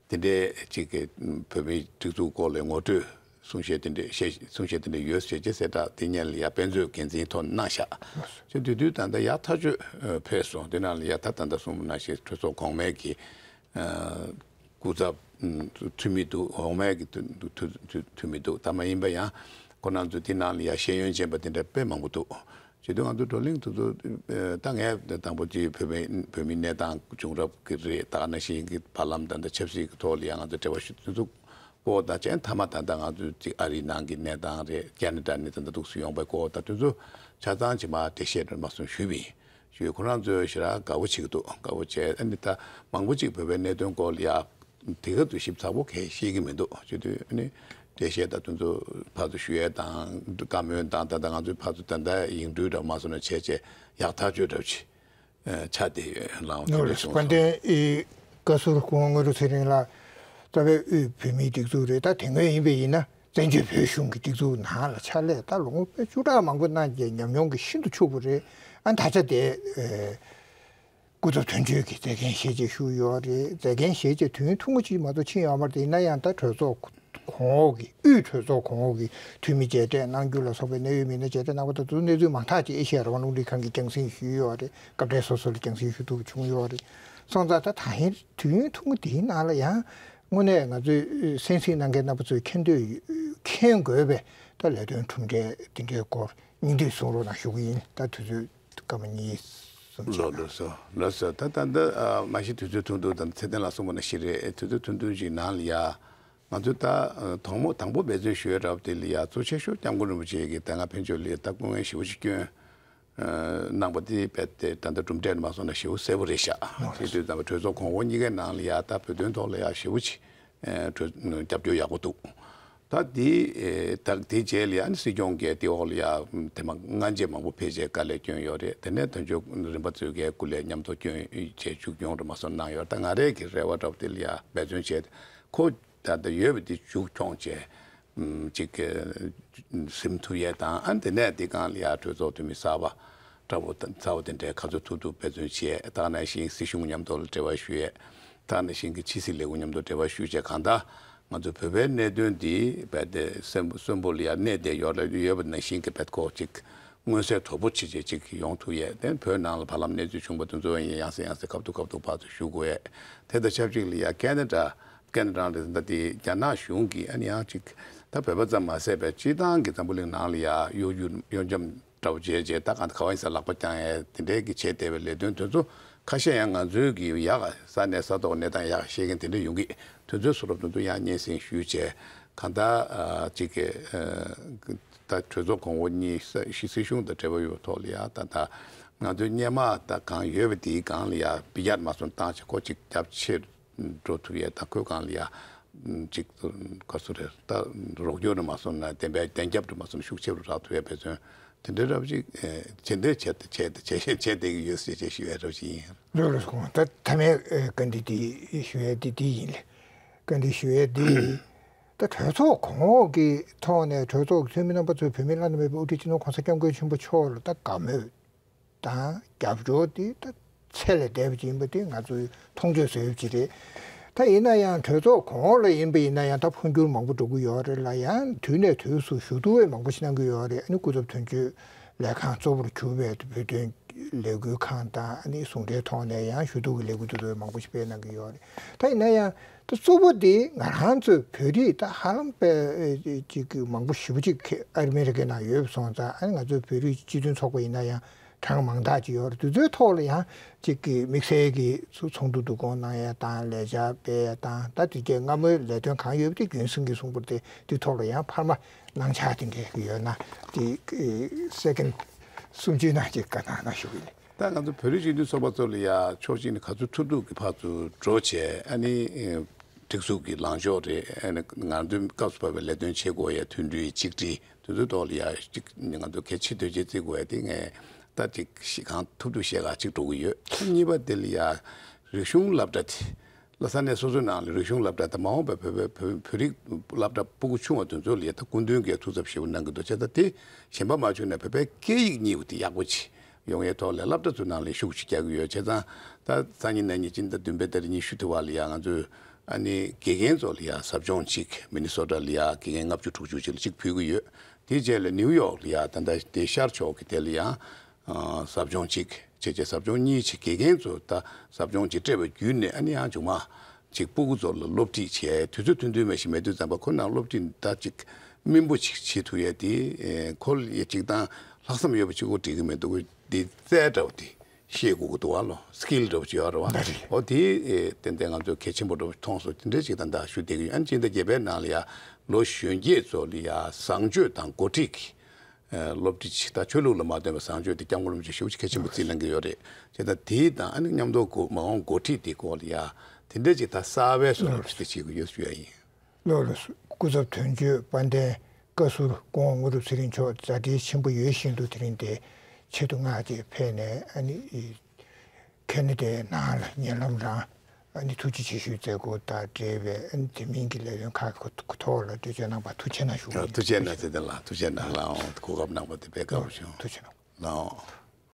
དེ་འདྲའི་ཅིག་གི་བོད་མིའི་སྒྲིག་འཛུགས་སྐོར་ལ་ངོ་སྤྲོད་གསུང་བཤད་དེ་འདྲ་བཤད་གསུང་བཤད་དེ་འདྲ་ཡོད་ཟེར་བྱས་གསལ་བསྒྲགས་དེ་སྔོན་ལ་ཡ་དཔེ་མཛོད་འགན་འཛིན་ཐོག་གནང་བཞག་བྱས་དུས་དུས་ད་ལྟ་ཡར་ཐག་གཅོད་ཕེབས་སོང་། དེ་ནང་ལ་ཡ་ད་ད་ལྟ་གསུངས་པ་ནང་བཞིན་གྲོས་ཚོགས་གོང་མའི་གི་སྐུ་ཚབ་འཐུས་མི་འདུག་འོག་མའི་གི་འཐུས་འཐུས་འཐུས་མི་འདུག་ད་མ་ཡིན་པ་ཡང་ཁོ་རང་ཚོ་དེ་ནང་ལ་ཡ་ཤེས་ཡོན་ཅན་པ་དེ་འདྲ་དཔེ་མང་པོ་འདུག་བྱས་དུས་ང་ཚོ་བགྲོ་གླེང་དེ་ཚོ་ད་ངས་དང་པོ་ཅིག་བོད་མི་བོད་མིའི་གནས་སྟངས་བྱུང་རབས་ཀྱི་རེད། ད་ག་ནང་བཞིན་གྱི་བར་ལམ་ད་ལྟ་ཆབ་སྲིད་ཀྱི་ཐོག་ལ་ཡང་ང་ཚོ་འབྲེལ་བ་ཞུ་དུས་ཚོད་སྐོར་དང་། གཅིག་མཐའ་མ་ད་ལྟ་ང་ཚོ་ཅིག་ཨ་རིའི་ནང་གི་གནས་སྟངས་རེད། ཁེ་ན་ཌ་ནས་ད་ལྟ་འདུག་སེ་ཡོང་པའི་སྐོར་དང་དེ་ཚོ་ཆ་ཚང་ཅིག་མར་འགྲེལ་བཤད་འདྲ་མ་སོང་ཞུས་པ་ཡིན། ཞུས། ཁོ་རང་ཚོས་ཞེ་དྲག་དགའ་བོ་བྱེད་ཀྱི་འདུག་དགའ་བོ་བྱས། ཨ་ནི་ད་མང་པོ་ཅིག་བོད་པའི་གནད་དོན་སྐོར་ལ་ཡ་དེ་ག་ཚོད་ཞིབ་ཚགས་པོ་གས་ཤེས་ཀྱི་མི་འདུག་བྱས་དུས་ཨ་ནི་འགྲེལ་བཤད་དང་དེ་ཚོ་ཕར་ཚུར་ཞུ་ཡས་དང་བཀའ་མོལ་དང་། ད་ལྟ་ང་ཚོའི་ཕར་ཚུར་ད་ལྟ་ཡིག་འབྲུ་འདྲ་མ་སོང་ན་བྱས་བྱས་ཡག་ཐག་ཆོད་འདྲ་ཅིག་ཆགས་བསྡད་ཡོད། ལའང་ནོར་ཐུགས་རྗེ་གསུངས་དཔལ་སོང་། ལྡན་ཨི་བཀའ་ཟུར་སྐུ་ངོ་དངོས་གྲུབ་ཚེ་རིང་ལགས། རྩ་བའི་དབུས་བོད་མིའི་སྒྲིག་འཛུགས་རེད། ད་དེ་སྔོན་ཡིན་པ་ཡིན་ན་བཙན་བྱོལ་བོད་གཞུང་གི་སྒྲིག་འཛུགས་ནང་ལ་ཕྱག་ལས་ད་ལོ་ངོ་བཅུ་ཕྲག་མང་པོ་གནང་རྒྱུའི་ཉམས་མྱོང་གིས་ཤིན་ཏུ་ཕྱུག་པོ་རེད། ཨ་ད་ཆ་དེ་ཨེ་སྐུ་ཚབ་དོན་གཅོད་ཀྱི་མཛད་འགན་བཞེས་བྱས་བཞུགས་ཡོད་རེད། མཛད་འགན་བཞེས་བྱས་དུས་ཡུན་ཐུང་ངུ་ཅིག་མ་གཏོགས་ཕྱིན་ཡོད་མ་རེད། ཡིན་ན་ཡང་ད་གྲོས་ཚོགས་གོང་འོག་གི་དབུས་གྲོས་ཚོགས་གོང་འོག་གི་འཐུས་མི་མཇལ་འཕྲད་གནང་རྒྱུ་ལ་སོགས་པའི་གནད་ཡོད་མི་སྣ་མཇལ་འཕྲད་གནང་བ་དང་། དེ་ཚོ་གནས་ཚུལ་མང་དག་ཅིག་ཨེ་ཤེ་ཡ་རང་དབང་རླུང་འཕྲིན་ཁང་གིས་རྒྱང་སྲིང་ཞུས་ཡོད་རེད། སྐབས་འཕྲལ་སོ་སོ་ལ་རྒྱང་སྲིང་ཞུ་ཐུབ་བྱུང་ཡོད་རེད། སོང་ཙང་ད་ད་ཧིན་དུས་ཡུན་ཐུང་ངུ་དེའི་ནང་ལ་ཡང་དངོས་གནས་ང་ཚོའི་གསན་གཟིགས་གནང་མཁན་རྣམ་པ་ཚོས་མཁྱེན་འདོད་མཁྱེན་དགོས་པའི་ད་ལས་དོན་གྲུབ་འབྲས་དེ་འདྲའི་སྐོར་སྙིང་བསྡུས་གསུང་རོགས་གནང་ཞུ་གི་ཡིན། ད་དུས་ཚོད་སྐར་མ་གཉིས་གསུམ་ཅིག་ལགས་ལགས་སོ་ལགས་སོ། ད་ད་ལྟ་མ་གཞི་དུས་ཚོད་ཐུང་ཐུང་དང་ཚེ་བརྟན་ལགས་གསུངས་པ་ནང་བཞིན་རེད། དུས་ཚོད་ཐུང་ཐུང་ཅིག་ནང་ལ་ཡ་ང་ཚོས་ད་དང་མོ་དང་པོ་འབད་བརྩོན་ཞུ་ཡ་འདྲ་བ་དེ་ལ་ཡ་གཙོ་ཆེ་ཤོས་སྐྱབས་མགོན་རིན་པོ་ཆེ་གིས་ད་སྔ་ཕན་ཆད་ལ་ཡ་ད་སྐུ་ངལ་ཞེ་པོ་ཅིག་བསྐྱོན་གནང་པ་དེ་རྦད་དེ་ད་ལྟ་གྲུབ་འབྲས་མ་སོང་ན་ཞེ་པོ་གསལ་པོ་རེད་ཤག་དེ་དུས་ཙམ་པ་གྲོས་ཚོགས་གོང་འོག་གཉིས་ཀའི་ནང་ལ་ཡ་ད་བོད་དོན་ཐོག་ལ་ཡ་ཞེ་པོ་ཅིག་གྲོས་རྒྱབ་སྐྱོར་ཡག་པོ་འདུག་ད་དེ་ད་དེ་རྗེས་ལ་ཡ་ནི་སྲིད་སྐྱོང་གིས་དེ་འོག་ལ་ཡ་དེ་མ་སྔ་རྗེས་མང་པོ་ཕེབས་བྱས་དཀའ་ལས་བསྐྱོན་ཡོད་རེད། དེ་ནས་དོན་གཅོད་རིམ་པ་ཚོས་ཀྱི་སྐུ་ལས་མཉམ་དུ་བསྐྱོན་བྱས་མཇུག་སྐྱོང་འདྲ་མ་སོང་གནང་ཡོད། ད་ང་རང་གི་རེ་བ་འདྲ་བོ་དེ་ལ་ཡ་འབད་བརྩོན་བྱས་ཁོ་ད་ལྟ་ཡོད་པ་དེ་མཇུག་འཁྱོངས་བྱས་ཅིག་གི་ཟིན་ཐུབ་ཡས་དང་། ཨ་ནི་དེ་ནས་དེ་སྒང་ལ་ཡ་གྲོས་ཚོགས་འཐུས་མི་གསར་པ་འདྲ་བོ་དང་གསར་པ་དེ་འདྲའི་ག་ཚོད་ཐུབ་ཐུབ་འབད་བརྩོན་བྱས། ད་ག་ནང་བཞིན་སྲིད་གཞུང་མཉམ་དུ་ལ་འབྲེལ་བ་ཞུ་ཡས། ད་ག་ནང་བཞིན་གྱི་ཕྱི་སྲིད་ལས་ཁུངས་མཉམ་དུ་འབྲེལ་བ་ཞུ་བྱས། གང་ལྟར་ང་ཚོ་བོད་པའི་གནད་དོན་འདི་རྦད་དེ་གསོན་པོ་གསོན་པོ་ལ་ཡ་གནས་བསྡད་ཡོད་ལ་ཡོད་པ་ནང་བཞིན་གྱི་རྦད་ཁོག་ཅིག་མངོན་གསལ་དོད་པོ་བྱེད་བྱེད་ཅིག་ཡོང་ཐུབ་ཡས། དེ་བོད་ནང་ལ་བར་ལམ་གནས་ཚུལ་བྱུང་བ་དེ་ཚོ་ཡང་ཡང་སེ་ཡང་སེ་ཁ་ཐུག་ཁ་ཐུག་ཕར་ཚུར་ཞུ་དགོས་ཡས། དེ་དང་ཆབས་ཅིག་ལ་ཡ་ཁེ་ན་ཌ་ཁེ་ན་ཌ་རེད། ད་དེ་རྒྱ་ནག་གཞུང་གིས་ཨ་ནི་ཡང་ཅིག་ད་བོད་པ་ཙམ་མ་ཟད་པའི་སྤྱིར་བཏང་གི་འཛམ་བུ་གླིང་ནང་ལ་ཡ་གཡོ་སྒྱུ་གཡོ་འཇམ་འདྲ་བོ་བྱས་བྱས། ད་གང་ག་བ་ཡིན་ས་ལག་པ་བརྐྱང་ཡས་དེ་འདྲའི་གི་བྱས་བསྡད་པའི་ལས་དོན་དེ་ཚོ་ཁ་ཤས་ཡང་ང་ཚོའི་གི་ཡག་ས་གནས་ས་ཐོག་གནས་སྟངས་ཡག་ཤེས་མཁན་དེ་འདྲ་ཡོང་གི། དེ་ཚོའི་བཟོ་འདྲ་དེ་ཚོ་ཡང་སྙན་སེང་ཞུས་བྱས། གང་ལྟར་ཅིག་གི་ད་གྲོས་ཚོགས་གོང་འོག་གཉིས་ས་སྲིད་གཞུང་དང་འབྲེལ་བ་ཡོད་ཐོག་ལ་ཡ་ད་ད་ང་ཚོའི་སྔོན་མ་ད་གང་ཡོད་པ་དེའི་སྒང་ལ་ཡ་བི་ཡར་མ་སོང་བཏང་བྱས་ཁོ་ཅིག་རྒྱ་ཆེར་འགྲོ་ཐུབ་ཡས་དང་། ཁོའི་སྒང་ལ་ཡ་ཅིག་ག་ཚོད་རེད། ད་རོགས་སྐྱོར་རེད་མ་སོང་ན་བདེན་པའི་བདེན་རྒྱབ་རེད་མ་སོང་ན་ཤུགས་ཆེ་རུ་རག་ཐུབ་ཡས་འབད་བརྩོན་དེ་འདྲའི་རབ་ཅིག་བྱེད་འདོད་བྱེད་བྱེད་བྱེད་བྱེད་བྱེད་བསྡད་ཀྱི་ཡོད་ཟེར་བྱས་ཞུ་ཡས་རབ་ཅིག་ཡིན། ལགས་ལགས་སོ། ད་མཐའ་མའི་བཀའ་འདྲི་འདི་ཞུ་ཡས་འདི་འདི་ཡིན་ལགས། བཀའ་འདྲི་ཞུ་ཡས་འདི་ད་གྲོས་ཚོགས་གོང་འོག་གི་ཐོག་ནས་གྲོས་ཚོགས་ཀྱི་འཐུས་མི་རྣམ་པ་ཚོས་བོད་མིའི་བླ་ན་མེད་པའི་དབུ་ཁྲིད་སྤྱི་ནོར་༸གོང་ས་༸སྐྱབས་མགོན་ཆེན་པོ་མཆོག་ལ་ད་དགའ་མོས་དང་རྒྱབ་སྐྱོར་དེ་ད་ཚད་ལས་འདས་པ་ཅིག་ཡིན་པ་དེ་ང་ཚོས་མཐོང་ཆོས་བཟོས་ཡོད་ཀྱི་རེད། ད་ཡིན་ན་ཡང་གྲོས་ཚོགས་གོང་འོག་ལ་ཡིན་པ་ཡིན་ན་ཡང་ད་འཕོ་འགྱུར་མང་པོ་འགྲོ་གི་ཡོད་རེད་ལ། ཡང་དུས་ནས་དུས་སུ་ཞུ་གཏུག་བས་མང་པོ་ཞིག་གནང་གི་ཡོད་རེད། ཨ་ནི་སྐུ་ཚབ་དོན་གཅོད་ལས་ཁང་གཙོ་བོར་གྱུར་པའི་བོད་དོན་ལས་འགུལ་ཁང་དང་། ཨ་ནི་ཟུང་འབྲེལ་ཐོག་ནས་ཡང་ཞུ་གཏུག་གི་ལས་འགུལ་དེ་ཚོ་མང་པོ་ཞིག་སྤེལ་གནང་གི་ཡོད་རེད། ད་ཡིན་ན་ཡང་ད་གཙོ་བོ་དེ་ང་རང་ཚོའི་བོད་རིགས་ད་ཧ་ལམ་པའི་ཅིག་མང་པོ་ཞེ་པོ་ཅིག་ཨ་མི་རི་ཀའི་ནང་ཡོད་སོང་ཙང་། ཨ་ནི་ང་ཚོའི་བོད་རིགས་སྤྱི་མཐུན་ཚོགས་པ་ཡིན་ན་ཡང་གྲངས་མང་དག་ཅིག་ཡོད་རེད། དེ་ཚོའི་ཐོག་ལ་ཡང་ཅིག་གི་དམིགས་བསལ་གྱི་ཚོགས་འདུ་བསྡུ་སྐོང་གནང་ཡ་དང་། ལས་འཆར་སྤེལ་ཡ་དང་། ད་དེ་གའི་སྔ་མོའི་ལས་དོན་གང་ཡོད་པ་དེ་རྒྱུན་སྲིང་གི་གསུང་པོ་དེ་དེ་ཐོག་ལ་ཡང་འཕར་མ་གནང་འཆར་དེ་འདྲ་ཡོད་ན་དེ་སེ་ཀེན་སུམ་ཅུའི་ནང་ཅིག་བཀའ་གནང་གནང་ཞུ་གི་ཡིན། ད་ང་ཚོ་བོད་རིགས་སྤྱི་མཐུན་ཚོགས་པ་ཚོ་ལ་ཡ་ཕྱོགས་གཅིག་ནས་ག་ཚོད་ཐུབ་ཐུབ་ཀྱི་ཕར་ཚུར་འགྲོ་བྱས། ཨ་ནི་སྒྲིག་འཛུགས་ཀྱི་ལངས་ཕྱོགས་རེད། ཨ་ནི་ང་ཚོའི་སྐབས་སུ་བབས་པའི་ལས་དོན་བྱེད་དགོས་ཡ་མཐུན་སྒྲིལ་ཆིག་སྒྲིལ་དེ་ཚོའི་ཐོག་ལ་ཡ་གཅིག་ང་ཚོ་གལ་ཆེ་དོན་ཆེ་བརྩི་དགོས་ཡ་དེ་ངས་ད་ཅིག་གང་ཐུབ་ཐུབ་བཤད་ག་ཅིག་འགྲོ་གི་ཡོད། གཉིས་པ་དེ་ལ་ཡ་རིག་གཞུང་སློབ་གྲྭ་དེ་ལ་ས་གནས་སོ་སོའི་ནང་ལ་རིག་གཞུང་སློབ་གྲྭ་དང་། མ་འོངས་པའི་བོད་བོད་བོད་རིགས་སློབ་གྲྭ་སྤུ་གུ་ཆུང་བ་དེ་ཚོ་ལ་ཡ་ད་སྐུ་མདུན་གྱིས་ཐུགས་འཚབ་ཞེ་པོ་གནང་གི་འདུག་བྱས་ཙང་དེ་གཞན་པ་མ་བྱུང་ན་བོད་པའི་སྐད་ཡིག་གཉིས་པོ་དེ་ཡག་པོ་ཅིག་ ཡོང་ཡས་ཐོག་ལ་སློབ་གྲྭ་ཚོའི་ནང་ལ་ཤུགས་ཆེ་རྒྱག་གི་ཡོད། བྱས་ཙང་ད་སང་ཉིན་གནངས་ཉིན་སྤྱི་ཟླ་བདུན་པའི་ཏ་རིག་ཉི་ཤུ་དེ་བར་ལ་ཡ་ང་ཚོས་ཨ་ནི་དགེ་རྒན་ཚོ་ལ་ཡ་ཟབ་སྦྱོང་གཅིག་མི་ནི་སོ་ཊ་ལ་ཡ་དགེ་རྒན་ལྔ་བཅུ་དྲུག་ཅུ་ཅིག་ལ་གཅིག་ཕུལ་གྱི་ཡོད། དེའི་རྗེས་ལ་ནིའུ་ཡོག་ལ་ཡ་ད་ལྟ་དེ་ཤར་ཕྱོགས་ཀྱི་དེ་ལ་ཡ་ཟབ་སྦྱོང་གཅིག་བྱས་རྗེས་ཟབ་སྦྱོང་གཉིས་ཅིག་དགེ་རྒན་ཚོ་ད་ཟབ་སྦྱོང་གཅིག་སྤྲད་པ་བརྒྱུད་ནས་ཨ་ནི་ཡང་མཇུག་མ་ཅིག་སྤུ་གུ་ཚོ་ལ་སློབ་ཁྲིད་བྱས་དུས་ཚོད་ཐུང་ཐུང་མེད་ཞིག་མེད་དུས་ཙམ་པ་ཁོ་ནང་སློབ་ཁྲིད་ད་ཅིག་སྨིན་པོ་ཅིག་བྱེད་ཐུབ་ཡས་དེ་ཁོ་ལ་ཡ་ཅིག་དང་ལྷག་བསམ་ཡོད་པ་ཅིག་གོ་འགྲིག་གི་མི་འདུག་གི་དེ་རྩལ་འདྲ་བོ་དེ་ཤེས་དགོས་ཀྱི་འདུག་བ་ལོ། སི་ཀིལ་འདྲ་བོ་ཅིག་ཡོད་རེད་བ། འོ་དེ་ཏན་ཏན་ང་ཚོས་གལ་ཆེན་པོ་འདྲ་བོ་མཐོང་སོང་། དེ་འདྲ་ཅིག་ད་ལྟ་ཞུ་བསྡད་ཀྱི་ཡོད། ཨ་ནི་སྤྱི་ཟླ་བརྒྱད་པའི་ནང་ལ་ཡ་ལོ་གཞོན་སྐྱེས་ཚོ་ལ་ཡ་བཟང་སྤྱོད་དང་འགོ་ཁྲིད་ཀྱི་ཨ་སློབ་ཁྲིད་ཅིག་ད་ཆོས་ལུགས་ལ་མ་ལྟོས་པའི་བཟང་སྤྱོད་དེ་སྐྱབས་མགོན་རིན་པོ་ཆེ་ཞེ་པོ་ཅིག་གལ་ཆེན་པོ་བརྩིས་གནང་གི་ཡོད་རེད། བྱས་ཙང་དེའི་དང་ཨ་ནི་མཉམ་དུ་འགོ་མ་འོངས་འགོ་ཁྲིད་དེ་སྐོར་ལ་ཡ་དེ་འདྲ་ཅིག་ད་གསར་པའི་བཟོ་སློབ་ཁྲིད་དེ་བྱེད་དགོས་ཡོད་ཞུ་ཡ་ཡིན། ལགས་ལགས་སོ། སྐུ་ཚབ་དོན་གཅོད་དཔལ་ལྡན་བཀའ་ཟུར་སྐུ་ངོ་དངོས་གྲུབ་ཚེ་རིང་མཆོག་མཛའ་འབྲེལ་ཆེན་པོ་ཡོད་བཞིན་དུ་དེ་རིང་འདིར་ཆེད་དུ་མངགས་ཏེ་ཕེབས་ནས་ཨ་ནི་ཁེ་ན་ཌའི་ནང་ལ་ཉེ་ལམ་རང་ཨ་ནི་ཐུགས་རྗེ་ཆེ་ཞུའི་མཛད་སྒོ་དང་འབྲེལ་བའི་ཨ་ནི་དེ་མིན་གྱི་ལས་དོན་ཁག་གི་ཐོག་ལ་འགྲེལ་བརྗོད་གནང་བར་ཐུགས་རྗེ་གནང་ཞུ། ཐུགས་རྗེ་གནང་ཟེར་ཏེ་ལགས། ཐུགས་རྗེ་གནང་ལགས། གོ་སྐབས་གནང་བ་དེ་དཔེ་དགའ་པོ་བྱུང་། ཐུགས་རྗེ་གནང་། ལགས།